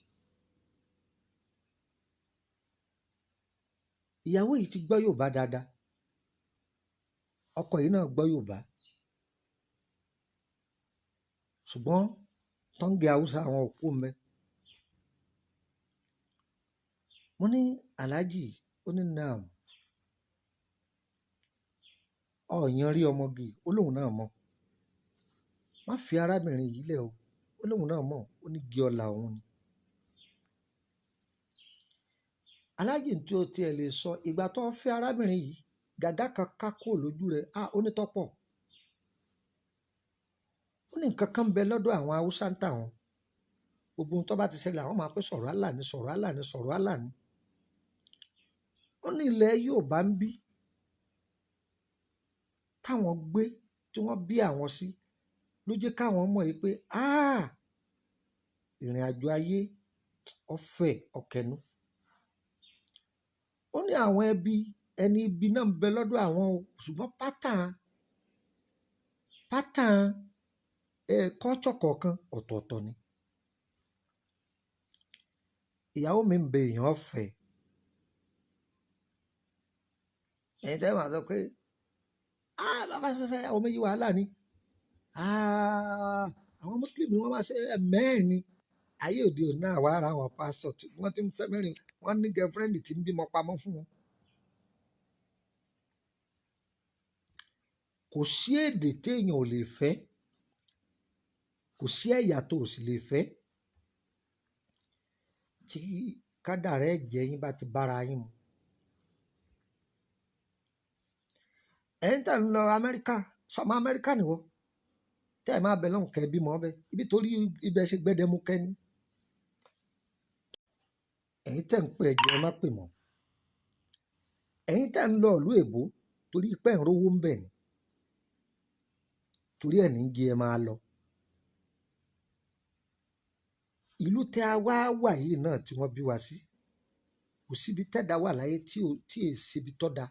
Ìyàwó yìí ti gbọ́ Yorùbá dáadáa. Ọkọ yìí náà gbọ́ Yorùbá. Ṣùgbọ́n tọ́ǹgì Haúsá àwọn ò kú mbẹ́. Mo ní Alhaji, ó ní naam. Ọ̀yàn rí ọmọge, ó lóun náà mọ̀. Má fi arábìnrin yìí lẹ̀ o. Ó lóun náà mọ̀, ó ní igi ọlá òun ni. Alhaji tí ó tiẹ̀ lè sọ ìgbà tó ń fẹ́ arábìnrin yìí, gàgá kan ká kúrò lójú rẹ̀, á ó ní tọ́pọ̀. Ó ní nǹkan kan ń bẹ lọ́dọ̀ àwọn Haúsá ń tà wọ́n. Gbogbo ohun tó bá ti ṣẹlẹ̀, àwọn máa pé sọ̀rọ̀ Allah ni, sọ̀rọ̀ Allah ni, sọ̀rọ̀ Allah ni. Ó ní ilẹ̀ Yorùbá ń bí táwọn gbé tí wọ́n bí àwọn sí ló jẹ́ káwọn mọ̀ yìí pé áà ìrìn àjò ayé ọ̀fẹ́ ọ̀kẹ́nu. Ó ní àwọn ẹbí ẹni ibi náà ń bẹ lọ́dọ̀ àwọn o, ṣùgbọ́n pátán ẹ kọ́tsọ̀ kọ̀ọ̀kan ọ̀tọ̀ọ̀tọ̀ ni. Ìyàwó mi ń bẹ èèyàn ọ̀fẹ́. Ẹ̀yin tẹ́ máa sọ pé áà bàbá fẹ́ fẹ́ ìyàwó méjì wàhálà ni. Áà àwọn Mùsùlùmí wọ́n máa ṣe mẹ́ẹ̀ ni. Ayé òde òní náà wà ara àwọn pásítọ̀ tí wọ́n ti ń fẹ́ mẹ́rin, wọ́n ní girlfriend tí ń bímọ pamọ́ fún wọn. Kò sí èdè téèyàn ò lè fẹ́, kò sí ẹ̀yà tó ò sì lè fẹ́. Tí kádàrá ẹ̀jẹ̀ yín bá ti bára yín mu. Ẹ̀yin tẹ̀ ń lọ Amẹ́ríkà, sọmọ Amẹ́ríkà nìwọ. Tẹ́ ẹ̀ máa bẹ lọ́hùn kẹ́ bímọ ọbẹ̀. Ibi torí ibẹ̀ ṣe gbẹ́dẹ́mukẹ́ ni. Ẹ̀yin tẹ̀ ń pè ẹ̀jẹ̀ ẹ má pè mọ́. Ẹ̀yin tẹ̀ ń lọ ìlú èbó torí pé ẹ̀ ń rówó ń bẹ̀ ni. Torí ẹ̀ ní jẹ́ ẹ máa lọ. Ìlú tẹ́ a wá wà yìí náà tí wọ́n bí wa sí. Kò síbi tẹ́dá wà láyé tí ò tí è síbi tọ́ da.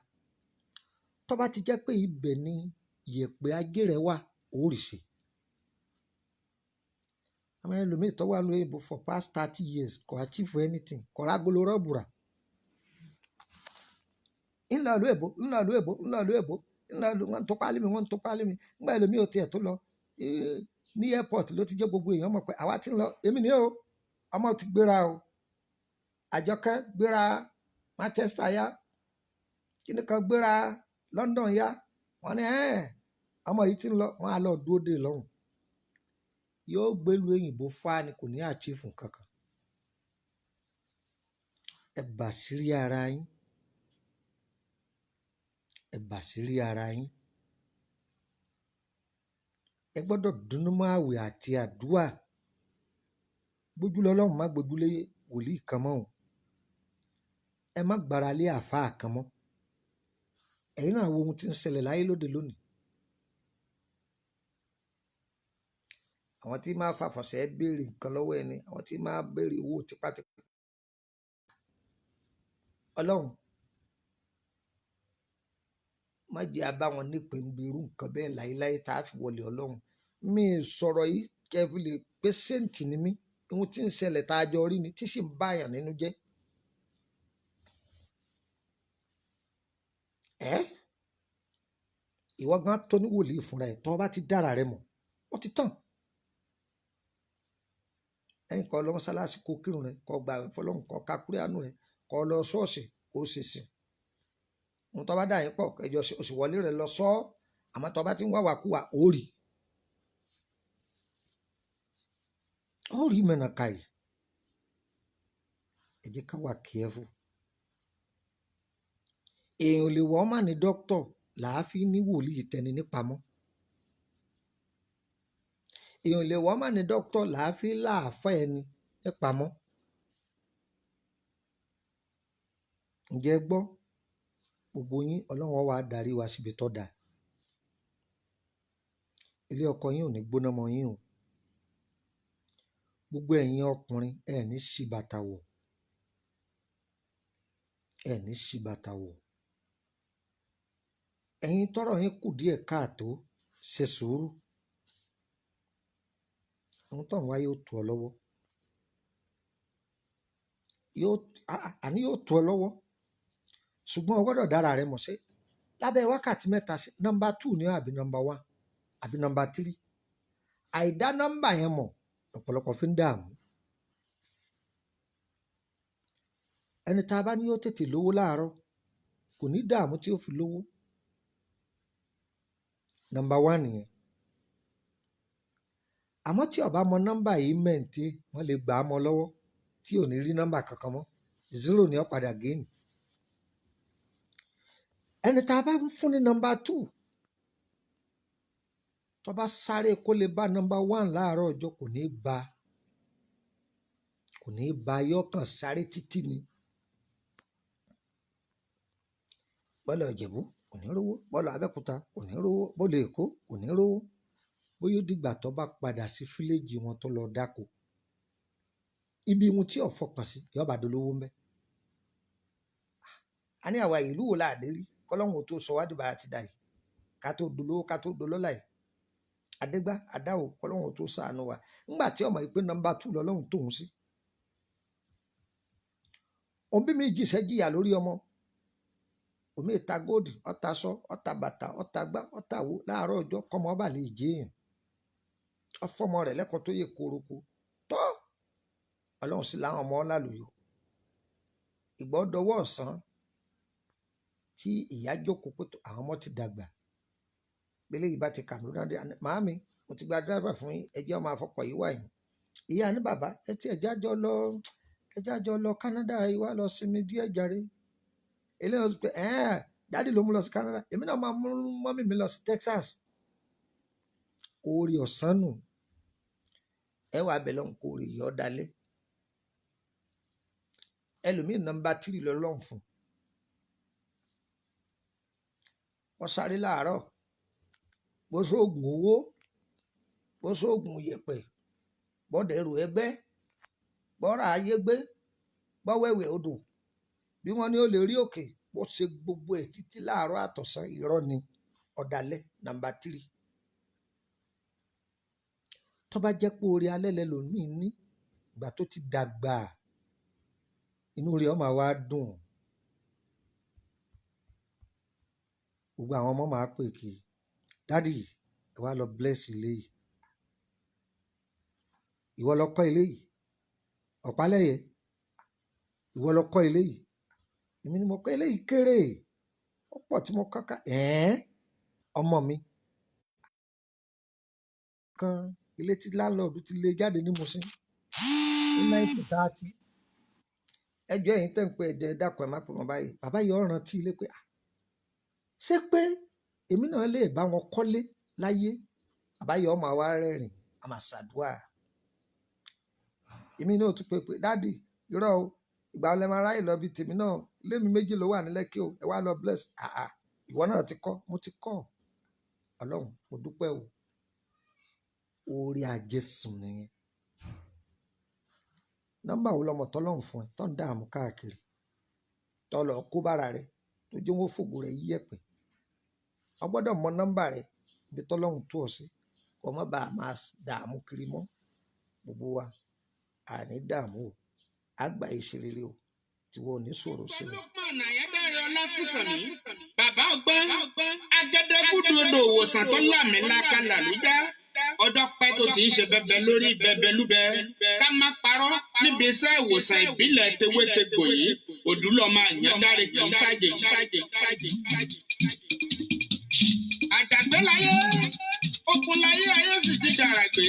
Tó bá ti jẹ́ pé ibẹ̀ ni yẹ̀pẹ̀ ajé rẹ wà, ó rì ṣe. Àwọn ẹlòmíì tó wà lóyìnbó èbó for past 30 years kò achieve anything, kò rágolo rọ́ọ̀bù rà. Ńlọ ìlú èbó, ńlọ ìlú èbó, ńlọ ìlú èbó, ńlọ ìlú wọ́n ń tó pálí mi, wọ́n ń tó pálí mi. Ńgbà ẹlòmíì ò tiẹ̀ tó lọ. Ní airport ló ti jẹ́ gbogbo èèyàn mọ̀ pé àwa ti ń lọ, èmi ni o, ọmọ ti gbéra o. Àjọkẹ́ gbéra Manchester yá, kíni kan gbéra London yá. Wọ́n ní ẹ́ẹ̀, ọmọ yìí ti ń lọ, wọ́n á lọ dúró dè lọ́hùn. Yóò gbélu òyìnbó fá ni kò ní achieve nǹkan kan. Ẹ bàṣírí ara yín. Ẹ bàṣírí ara yín. Ẹ gbọ́dọ̀ dúnú mọ́ àwẹ̀ àti àdúà. Gbójúlé Ọlọ́run, má gbójúlé wòlíì kan mọ́ o. Ẹ má gbára lé àáfàá kan mọ́. Ẹ̀yin náà wo ohun tí ń ṣẹlẹ̀ láyé lóde lónìí. Àwọn tí máa fàfọ̀ṣẹ́ béèrè nǹkan lọ́wọ́ ẹni, àwọn tí máa béèrè owó tipátipá. Ọlọ́run má jẹ́ a bá wọn nípìn níbi irú nǹkan bẹ́ẹ̀ láéláé tá a fi wọlé Ọlọ́run. Mi ì sọ̀rọ̀ yìí kẹ́ ẹ fi lè pé saint ni mí. Ohun tí ń ṣẹlẹ̀ tá a jọ rí ni tí sì ń bá èèyàn nínú jẹ́. Ẹ́ ìwọ gan tó ní wòlíì fúnra ẹ̀ tó bá ti dára rẹ mọ̀, ó ti tàn. Ẹ̀yin kọ́ lọ mọ́sálásí kó kírun rẹ, kó gbààwẹ̀ fọlọ́run, kó ka kúránù rẹ, kó lọ ṣọ́ọ̀ṣì kó ṣèṣìn. Ohun tó bá dà yín pọ̀ kẹjọ oṣù wọlé rẹ lọ sọ ọ́, àmọ́ tó bá ti ń wá wàkúwà ó rí. Ó rí mẹ́nà kàì. Ẹ jẹ́ ká wà careful. Èèyàn ò lè wọ́n mà ní dókítà làá fi ní wòlíì tẹni nípamọ́. Èèyàn ò lè wọ́n mà ní dókítà làá fi láàfá ẹni nípamọ́. Ǹjẹ́ ẹ gbọ́? Gbogbo yín Ọlọ́run ó wá darí wa síbi tó dáa. Ilé ọkọ yín ò ní gbóná mọ́ yín o. Gbogbo ẹ̀yin ọkùnrin ẹ ní ṣí bàtà wọ̀. Ẹ ní ṣí bàtà wọ̀. Ẹ̀yin tọ́rọ̀ yín kù díẹ̀ káàtó, ṣe sùúrù. Ohun tó ń wá yóò tó ọ lọ́wọ́. Yóò, àní yóò tó ọ lọ́wọ́. Ṣùgbọ́n o gbọ́dọ̀ dára rẹ mọ̀ sí. Lábẹ́ wákàtí mẹ́ta sí, number 2 ni àbí number 1 àbí number 3. Àìdá nọ́mbà yẹn mọ̀ lọ́pọ̀lọpọ̀ fi ń dààmú. Ẹni tá a bá ní ó tètè lówó láàárọ̀ kò ní dààmú tí ó fi lówó. Number 1 nìyẹn. Àmọ́ tí ó bá mọ nọ́mbà yìí mẹ́ǹtì, wọ́n lè gbà á mọ́ lọ́wọ́ tí ò ní rí nọ́mbà kankan mọ́. 0 ni ó padà gain. Ẹni tá a bá ń fún ní number 2, tó bá sáré kó lè bá number 1 láàárọ̀ ọjọ́ kò ní bá, kò ní bá, yóò kàn sáré títí ni. Bọ́lá Ìjẹ̀bú kò ní rówó, bọ́lá Abẹ́òkúta kò ní rówó, bọ́lá Èkó kò ní rówó. Bóyá ó dìgbà tó bá padà sí fíléjì wọn tó lọ dáko. Ibi ohun tí ò fọkàn sí yóò bá dolówó ń bẹ. A ní àwa ìlú wo láàdé rí kọ́lọ́hún tó sọ wá dìbà àti dà yìí. Ká tó dolówó, ká tó dolọ́lá yìí. Adégbá, Adáwò, kọ́lọ́hún tó ṣàánú wa. Ńgbà tí ọmọ yìí pé number 2 lọ́lọ́hún tóun sí. Òbí mi jìṣẹ́ jìyà lórí ọmọ. Òmí ta góòdì, ọta aṣọ, ọta bàtà, ọta gbá, ọta wo láàárọ̀ ọjọ́ kọ́mọ ọba lè jẹ́ èèyàn. Ọfọmọ rẹ̀ lẹ́kọ̀ọ́ tó yẹ kóróko. Tọ́ Ọlọ́run sì láwọn ọmọ lálùyọ̀. Ìgbà ọdọwọ́ ọ̀sán tí ìyá jókòó pé tó àwọn ọmọ ti dàgbà. Pélé yìí bá ti Kàdúná dé, màámi, mo ti gba dírẹ́fà fún yín, ẹ jẹ́ ó máa fọkọ̀ yìí wá yín. Ìyá ní bàbá, ẹ tí ẹ jájọ lọ, ẹ jájọ lọ Canada yìí wá lọ sinmi díẹ̀ jàre. Eléyìí sọ pé ẹ́ẹ̀ daddy ló mú lọ sí Canada, èmi náà máa mú mummy mi lọ sí Texas. Oore ọ̀sán nù, ẹ wàá bẹ̀ lọ́hùn kó oore yọ̀ dalẹ̀. Ẹlòmíì nọ́mbà 3 lọ́lọ́hùn fún. Wọ́n sáré láàárọ̀, bó sóògùn owó, bó sóògùn yẹ̀pẹ̀, bọ́dẹ̀rù ẹgbẹ́, bọ́ra ayé gbé, bọ́wẹ̀wẹ̀ odò, bí wọ́n ní ó lè rí òkè, bó ṣe gbogbo ẹ̀ títí láàárọ̀ àtọ̀sán, irọ́ ni, ọ̀dàlẹ̀ nọ́mbà 3. Tó bá jẹ́ pé oore alẹ́ lẹlòmíì ní, ìgbà tó ti dàgbà, inú rẹ̀ ó máa wá dùn. Gbogbo àwọn ọmọ máa pè kí, daddy, ẹ wá lọ bless ilé yìí. Ìwọ lọ kọ́ ilé yìí. Ọ̀pálẹ̀yẹ, ìwọ lọ kọ́ ilé yìí. Èmi ni mo kọ́ ilé yìí kéré. Ó pọ̀ tí mo kọ́ ká. Ẹ̀ẹ́n, ọmọ mi. Kan ilé tí landlord ti lé jáde ní Mushin ní 1930. Ẹ jọ̀ọ́ ẹ̀yin tẹ́ ń pé ẹ̀jẹ̀ dákun ẹ̀ má pè mọ́ báyìí. Bàbá yìí ó rántí ilé pé, ṣé pé èmi náà lè bá wọn kọ́lé láyé? Bàbá yìí ó máa wá rẹ́rìn-ín, a máa ṣàdúà. Èmi náà tún pé pé daddy, irọ́ o, ìgbà wo lẹ máa ráyè lọ bí tèmi náà? Ilé mi méjì ló wà ní Lẹ́kí o, ẹ wá lọ bless. Àà, ìwọ náà ti kọ́, mo ti kọ́. Ọlọ́run, mo dúpẹ́ o. Oore àjẹsùn nìyẹn. Nọ́mbà wo lọmọ tọ́lọ́run fún ẹ tó ń dààmú káàkiri? Tó lọ kó bára rẹ, tó jẹ́ wọ́n fògo rẹ yí ẹ̀pẹ̀. O gbọ́dọ̀ mọ nọ́mbà rẹ ibi tọ́lọ́run tú ọ sí. Kò má bàa máa dààmú kiri mọ́. Gbogbo wa, àní dààmú o. A gbà ìṣe rere o. Tiwọ ò ní sọ̀rọ̀ sí o. Lukman Ayédáre Ọlásùnkànmí, bàbá ọgbọ́n, agẹdẹgúdú odò òwòsàn tó lámìláka làlújá. Ọjọ́ pẹ́ tó ti ń ṣe bẹbẹ lórí bẹbẹ lúbẹ. Ká má parọ́ níbi iṣẹ́ ìwòsàn ìbílẹ̀ tewétegbò yìí, òdúlọ́mọ Àyàndáre kì í ṣàjèjì ṣàjèjì ṣàjèjì. Àjàgbé láyé, ogun láyé, ayé sì ti dàràgbé.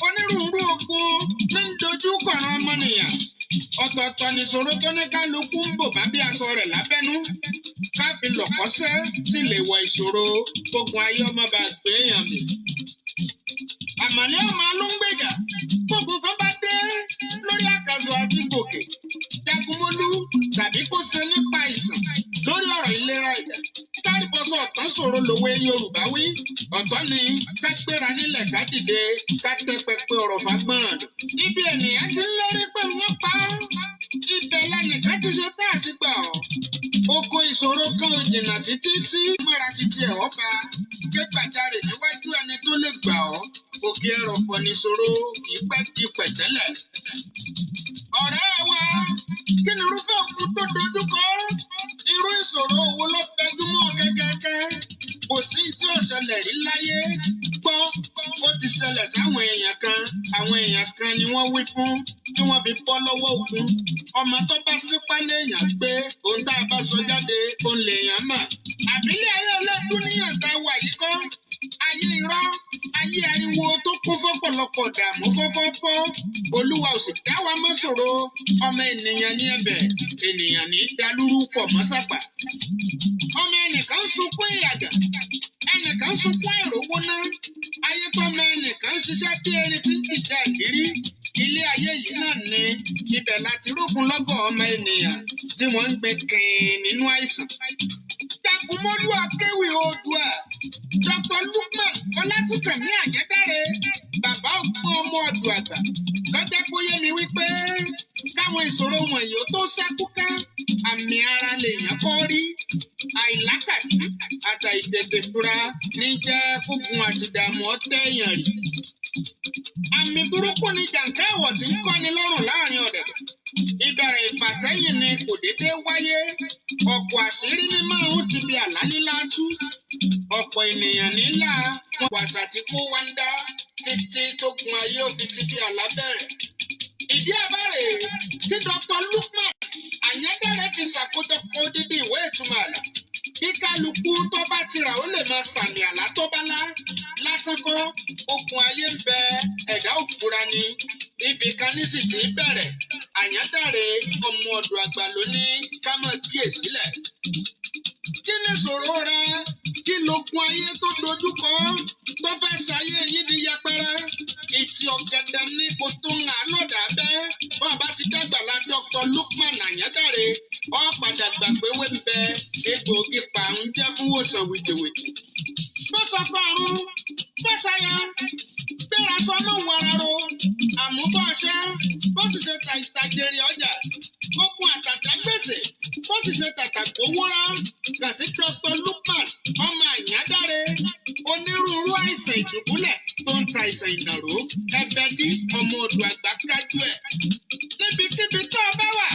Onírúurú ogun ní ń dojú kọ̀ràn ọmọnìyàn. Ọ̀tọ̀ọ̀tọ̀ nìṣòro tó ní kálukú ń bò bá bí aṣọ rẹ̀ lábẹ́nú. Káfí lọ̀kọ́sẹ́ sì lè wọ ìṣòro ogun ayé ọmọ bá gbé èèyàn mì. Àmàlẹ́ ọmọ ló ń gbèjà. Gbogbo kan bá dé lórí àkàsọ̀ àti gòkè. Jagunmólú tàbí kó ṣe nípa ìsàn lórí ọ̀rọ̀ ìlera ẹ̀dá. Kárìbọ̀sọ̀ ọ̀tán ṣòro lòwe Yorùbá wí. Ọ̀tọ̀ ni ká gbéra nílẹ̀ ká dìde ká tẹ́ pẹpẹ ọ̀rọ̀ fágbọ́n. Ibi ènìyàn ti ń lérí pé wọ́n pa á. Ibẹ̀ lẹnìkan ti ṣe tá àti gbà ọ́. Oko ìṣòro kan ò jìnnà títí tí mọ́ra títí ẹ̀ ọ́ bá. Ké gbàjarè níwájú ẹni tó lè gbà ọ́. Òkè ẹrọ̀fọ̀ nìṣòro kì í pẹ́ di pẹ̀tẹ́lẹ̀. Ọ̀rẹ́ wa, kí ni irúfẹ́ ogun tó dojúkọ? Irú ìṣòro wo ló fẹjú mọ́ kẹ́kẹ́kẹ́? Kò sí tí ò ṣẹlẹ̀ rí láyé. Gbọ́, ó ti ṣẹlẹ̀ sáwọn èèyàn kan. Àwọn èèyàn kan ni wọ́n wí fún tí wọ́n fi bọ́ lọ́wọ́ ogun. Ọmọ tó bá sípá léèyàn pé ohun tá a bá sọ jáde, òun lèèyàn mọ̀. Àbílẹ̀ ayé ọlọ́dún níyàn tá a wà yìí kọ́. Ayé irọ́, ayé ariwo tó kún fọ́pọ̀lọpọ̀ dààmú fọ́fọ́fọ́. Olúwa ò sì dá wa mọ́ ṣòro. Ọmọ ènìyàn ní ẹ̀bẹ̀, ènìyàn ní dalúrú pọ̀ mọ́ sápà. Ọmọ ẹnìkan sunkún ìyàgà, ẹnìkan sunkún àìrówó ná. Ayé tọ́mọ ẹnìkan ṣiṣẹ́ bí erin tí ń jìjà ìrírí. Ilé ayé yìí náà ni ibẹ̀ láti rógun lọ́gọ̀ ọmọ ènìyàn tí wọ́n ń gbé kìn nínú àìsàn. Jagunmólú Akéwì Oòduà, Dr. Lukman Ọlásùnkànmí Àyẹ́dáre, bàbá ọgbọ́n ọmọ ọ̀dọ̀ àgbà. Lọ́jọ́ kó yé mi wípé káwọn ìṣòro wọ̀nyí ó tó ṣákúká, àmì ara lèèyàn kọ́ rí. Àìlákàsí àtàìtètè fura ní jẹ́ kógun àti ìdààmú ọ̀tẹ̀ èèyàn rí. Àmì burúkú ni jàǹká ẹ̀wọ̀ tí ń kọ́ni lọ́rùn láàrin ọ̀dẹ̀dẹ̀. Ìbẹ̀rẹ̀ ìfàsẹ́yìn ni kò déédéé wáyé. Ọ̀pọ̀ àṣírí ní márùn-ún ti bi àlá lílá tú. Ọ̀pọ̀ ènìyàn nílà wọn kò àṣà tí kò wá ń dá títí tó gun ayé òfin ti di àlá bẹ̀rẹ̀. Ìdí àbárè tí Dr. Lukman Àyàndáre fi ṣàkójọpọ̀ odidi ìwé ìtumọ̀ àlá. Bí kálukú Kálukú tó bá ti rà ó lè máa sàmì àlá tó bá lá. Lásán kọ́, okùn ayé ń bẹ, ẹ̀dá òfura ni. Ibì kan ní sì ti ń bẹ̀rẹ̀. Àyándàre ọmọ ọ̀dọ̀ àgbà ló ní ká máa kíyè sílẹ̀. Kí ni ìṣòro rẹ? Kí lókun ayé tó dojú kọ tó fẹ́ ṣayé yín di yẹpẹrẹ? Ìtì ọ̀gẹ̀dẹ̀ ní kò tó ń hàn lọ́dà bẹ́. Bọ́n bá ti dàgbà la Dr. Lukman Àyándàre, ó padà gbà pé wé ń bẹ egbòogi pàrún jẹ́ fún wòsàn wìtìwìtì. Bó sọkọ ọ̀run, bó ṣaya, gbéra sọ mọ́ wararo, àmúbọ̀ ọṣẹ́, bó sì ṣe ta ìtàjèrè ọjà, ogun àtàtà gbèsè, bó sì ṣe tàtà gbówórá, kàn sí Dr. Lukman ọmọ Àyándàre, onírúurú àìsàn ìdùbúlẹ̀ tó ń ta àìsàn ìnàró, ẹbẹ dí ọmọ odò àgbà kájú ẹ̀. Níbikíbi tó o bá wà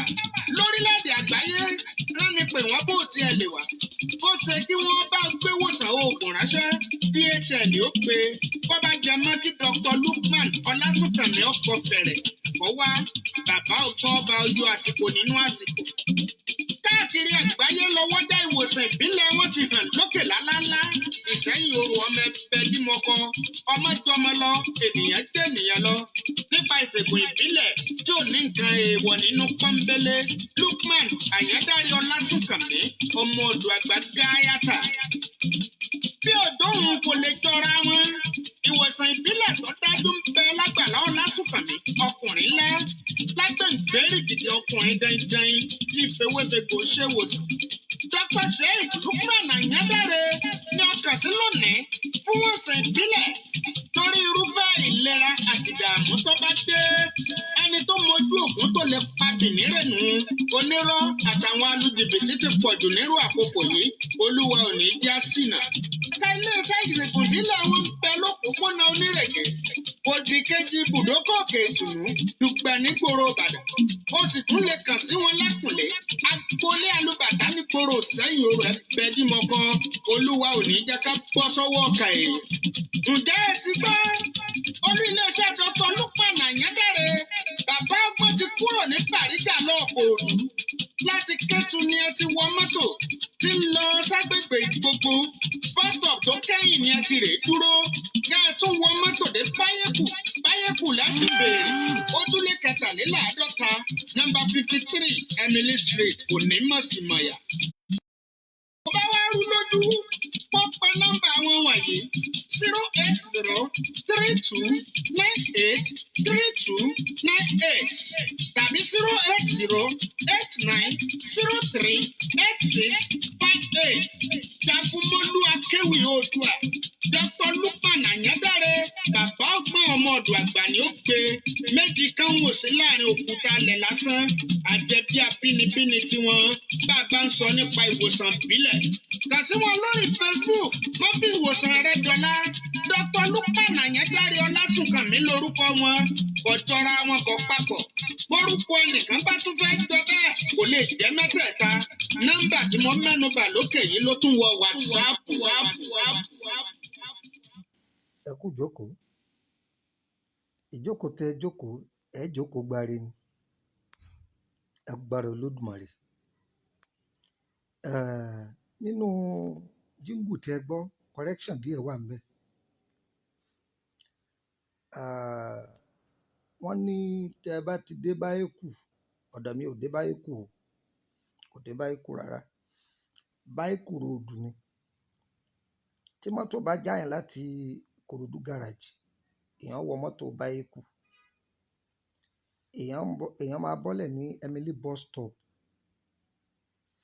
lórílẹ̀‐èdè àgbáyé, rán ni pé wọ́n bó tiẹ̀ lè wà. Ó ṣe kí wọ́n bá gbé wòsàn oògùn ránṣẹ́, DHL ó pe bó bá jẹ mọ́ kí Dr. Lukman Ọlásùnkànmí ọkọ̀ fẹ̀rẹ̀ kọ́ wá bàbá ọgbọ́n ọba ojú àsìkò nínú àsìkò. Káàkiri àgbáyé lọ́wọ́dá ìwòsàn ìbílẹ̀ wọn ti hàn lókè lálálá. Ìsẹ́yìn oru ọmọ ẹgbẹ́ bímọ kan, ọmọ jọmọ lọ, ènìyàn jẹ́ ènìyàn lọ. Nípa ìṣègùn ìbílẹ̀ tí ò ní nǹkan èèwọ̀ nínú pọ́nbélé, Lukman Àyándàre Ọlásùnkànmí, ọmọ odò àgbà gáyàtà. Bí òjò òun kò lè jọra wọn, ìwòsàn ìbílẹ̀ tó dájú ń bẹ lágbàlá Ọlásùnkànmí, ọkùnrin ńlá, lágbèǹgbèrè gidi ọkùnrin dandan tí fewéfegbò ṣèwòsàn. Dr. Sheikh Lukman Àyándàre ní ọkàn sí lónìí fún ìwòsàn ìbílẹ̀ torí irúfẹ́ ìlera àti ìdààmú tó bá dé. Ẹni tó mojú ògùn tó lè pa bìnírènù onírọ́ àtàwọn alùjìbìtì ti pọ̀jù nírú àkókò yìí, olúwa ò ní já sínà. Ẹ̀ka iléeṣẹ́ ìṣègùn ìbílẹ̀ wọn ń bẹ lópòópónà Onírèké, òdì kejì ibùdókọ̀ Òkè Ìtùnú, Dùgbẹ̀ nígboro Ìbàdàn. Ó sì tún lè kàn sí wọn lẹ́kùnlé, agboolé alùbàtà nígboro Ìsẹ́yìn Òru ẹ̀bẹ̀ dímọ̀kọ, olúwa ò ní jẹ́ ká bọ́ sọ́wọ́ ọkà èèyàn. Ǹjẹ́ ẹ ti gbọ́? Olú iléeṣẹ́ Dr. Lukman Àyándàre, bàbá ọgbọ́n ti kúrò ní Bàrígà lọ́ọ̀kọ̀ọ̀dù. Láti Kétu ni ẹ ti wọ mọ́tò tí ń lọ ságbègbè gbogbo. Bus stop tó kẹ́yìn ni ẹ ti rè dúró. Kẹ́ ẹ tún wọ mọ́tò dé Báyẹ̀kù, Báyẹ̀kù láti béèrè. Ojúlé 53, nọ́mbà 53, Emily Street, Onímọ̀símọ̀yà. Tó bá wá rú lójú, wọ́n pe nọ́mbà wọn wọ̀nyí 08032983298 tàbí 08089038658. Jagunmólú Akéwì Oòduà, Dr. Lukman Àyándàre, bàbá ọgbọ́n ọmọ ọ̀dọ̀ àgbà ni ó gbé méjì kan wò sí láàrin òkúta alẹ̀ lásán, àjẹbí abínibíni tiwọn bá a bá ń sọ nípa ìwòsàn ìbílẹ̀. Kàn sí wọn lórí Facebook, wọ́n fi ìwòsàn rẹ dọ́là. Dr. Lukman Àyándàre Ọlásùnkànmí lórúkọ wọn, kò jọra wọn kò papọ̀. Bórúkọ ẹnìkan bá tún fẹ́ jọ bẹ́ẹ̀ kò lè jẹ́ mẹ́tẹ̀ẹ̀ta. Nọ́mbà tí mo mẹ́nu bà lókè yìí ló tún wọ WhatsApp. Ẹ kú ìjókòó. Ìjókòó tẹ jókòó, ẹ jókòó gbáre ni. Agbára Olódùmarè. Nínú jíngù tí ẹ gbọ́, correction díẹ̀ wà ńbẹ̀. Eh, wọ́n ní tẹ bá ti dé Báyẹ̀kù, ọ̀dọ̀ mi ò dé Báyẹ̀kù o, kò dé Báyẹ̀kù rárá. Báyẹ̀kù road ni. Tí mọ́tò bá jáyàn láti Ìkòròdú garage, èèyàn wọ mọ́tò Báyẹ̀kù. Èèyàn ń bọ̀, èèyàn máa bọ́lẹ̀ ní Emily bus stop.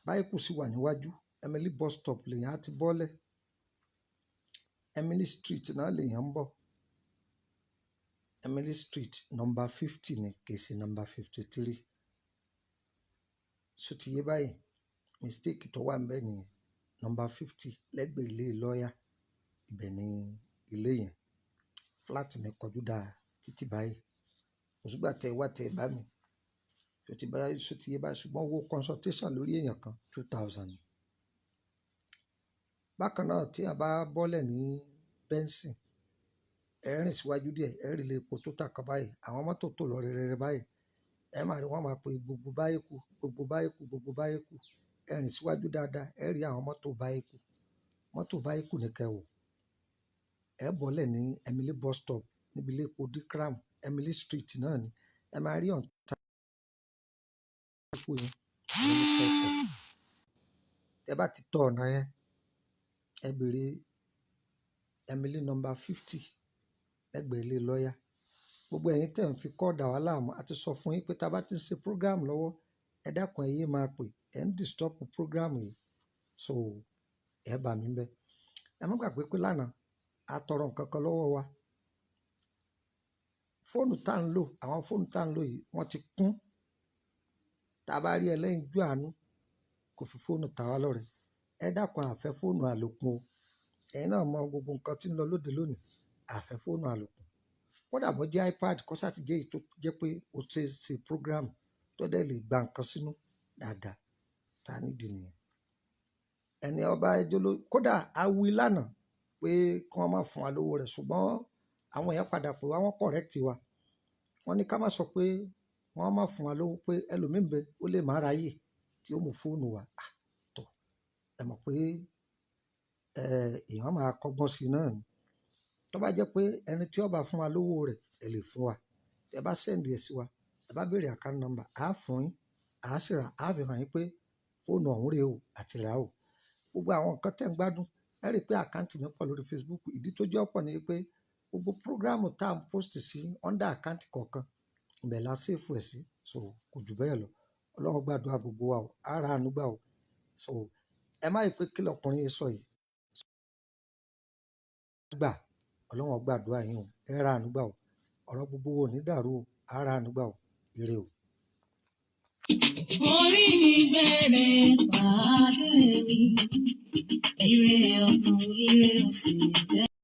Báyẹ̀kù sì wà níwájú. Emily bus stop lèèyàn á ti bọ́lẹ̀. Emily Street náà lèèyàn ń bọ̀. Emily Street number 50 ni, kì í ṣe number 53. Ṣó ti yé báyìí? Mistake tó wà ńbẹ̀ nìyẹn. Number 50 lẹ́gbẹ̀ẹ́ ilé lọ́yà. Ibẹ̀ ni ilé yẹn. Flat mi kọjú dá títí báyìí. Kò sígbà tẹ wá tẹ bá mi. Ṣó ti bá, ṣó ti yé báyìí? Ṣùgbọ́n owó consultation lórí èèyàn kan 2,000. Bákan náà tí a bá bọ́lẹ̀ ní Benson, ẹ rìn síwájú díẹ̀, ẹ rí ilé epo tó tà kan báyìí. Àwọn mọ́tò tó lọ rẹrẹrẹ báyìí. Ẹ máa rí wọ́n máa pe gbogbo Báyẹ̀kù, gbogbo Báyẹ̀kù, gbogbo Báyẹ̀kù. Ẹ rìn síwájú dáadáa, ẹ rí àwọn mọ́tò Báyẹ̀kù. Mọ́tò báyìí ní kẹwọ̀. Ẹ bọ́lẹ̀ ní Emily bus stop níbi ilé epo Dikram, Emily Street náà ni. Ẹ máa rí ọ̀ǹtà epo yẹn, ìyẹn ní kẹ́kọ̀ọ́. Tẹ bá ti tọ ọ̀nà yẹn, ẹ bèrè Emily number 50 lẹ́gbẹ̀ẹ́ ilé lọ́yà. Gbogbo ẹ̀yin tẹ̀ ń fi kọ́ dà wá láàmú, a ti sọ fún yín pé tá a bá ti ń ṣe program lọ́wọ́, ẹ dákun, ẹ yé máa pè, ẹ ń disturb program yìí. So ẹ bá mi bẹ́. Ẹ má gbàgbé pé lánàá a tọrọ nǹkan kan lọ́wọ́ wa. Fóònù tá ń lò, àwọn fóònù tá ń lò yìí, wọ́n ti kún. Tá a bá rí ẹlẹ́yinjú àánú kò fi fóònù ta wá lọ́rẹ. Ẹ dákun, a fẹ́ fóònù àlòkù o. Ẹ̀yin náà mọ gbogbo nǹkan tí ń lọ lóde lónìí, a fẹ́ fóònù àlòkù. Kódà bó jẹ́ iPad, kó sá ti jẹ́ èyí tó jẹ́ pé ó ṣe é ṣe program tó dẹ̀ lè gba nǹkan sínú dáadáa. Tá a nídìí nìyẹn. Ẹni ọba ẹjọ́ ló kódà a wí lánàá pé kí wọ́n má fún wa lówó rẹ̀, ṣùgbọ́n àwọn èèyàn padà pè wá, wọ́n correct wa. Wọ́n ní ká má sọ pé wọ́n má fún wa lówó, pé ẹlòmíì ń bẹ ó lè má ráyè tí ó mú fóònù wa. Ah, tọ̀, ẹ mọ̀ pé èèyàn máa kọ́gbọ́n sí i náà ni. Tó bá jẹ́ pé ẹni tí ó bá fún wa lówó rẹ̀, ẹ lè fún wa. Tẹ bá send ẹ̀ sí wa, ẹ bá béèrè account number, a fún yín, a sì rà, a fi hàn yín pé fóònù ọ̀hún rèé o àti rà o. Gbogbo àwọn nǹkan tẹ̀ ń gbádùn, ẹ rí i pé àkáǹtì mi pọ̀ lórí Facebook. Ìdí tó jẹ́ ọ̀pọ̀ ni pé gbogbo program tá à ń post sí under àkáǹtì kọ̀ọ̀kan, ibẹ̀ la save ẹ̀ sí. So kò jù bẹ́ẹ̀ lọ. Ọlọ́run gbàdúrà gbogbo wa o, á ra àánú gbà o. So ẹ má yí pé kí lọkùnrin yìí sọ yìí. Gbà, Ọlọ́run gbàdúrà yín o, ẹ ra àánú gbà o. Ọ̀rọ̀ gbogbo wa ò ní dàrú o, á ra àánú gbà o. Ire o. Orí mi gbére pàdé mi, ire ọ̀tún, ire òsì jẹ́.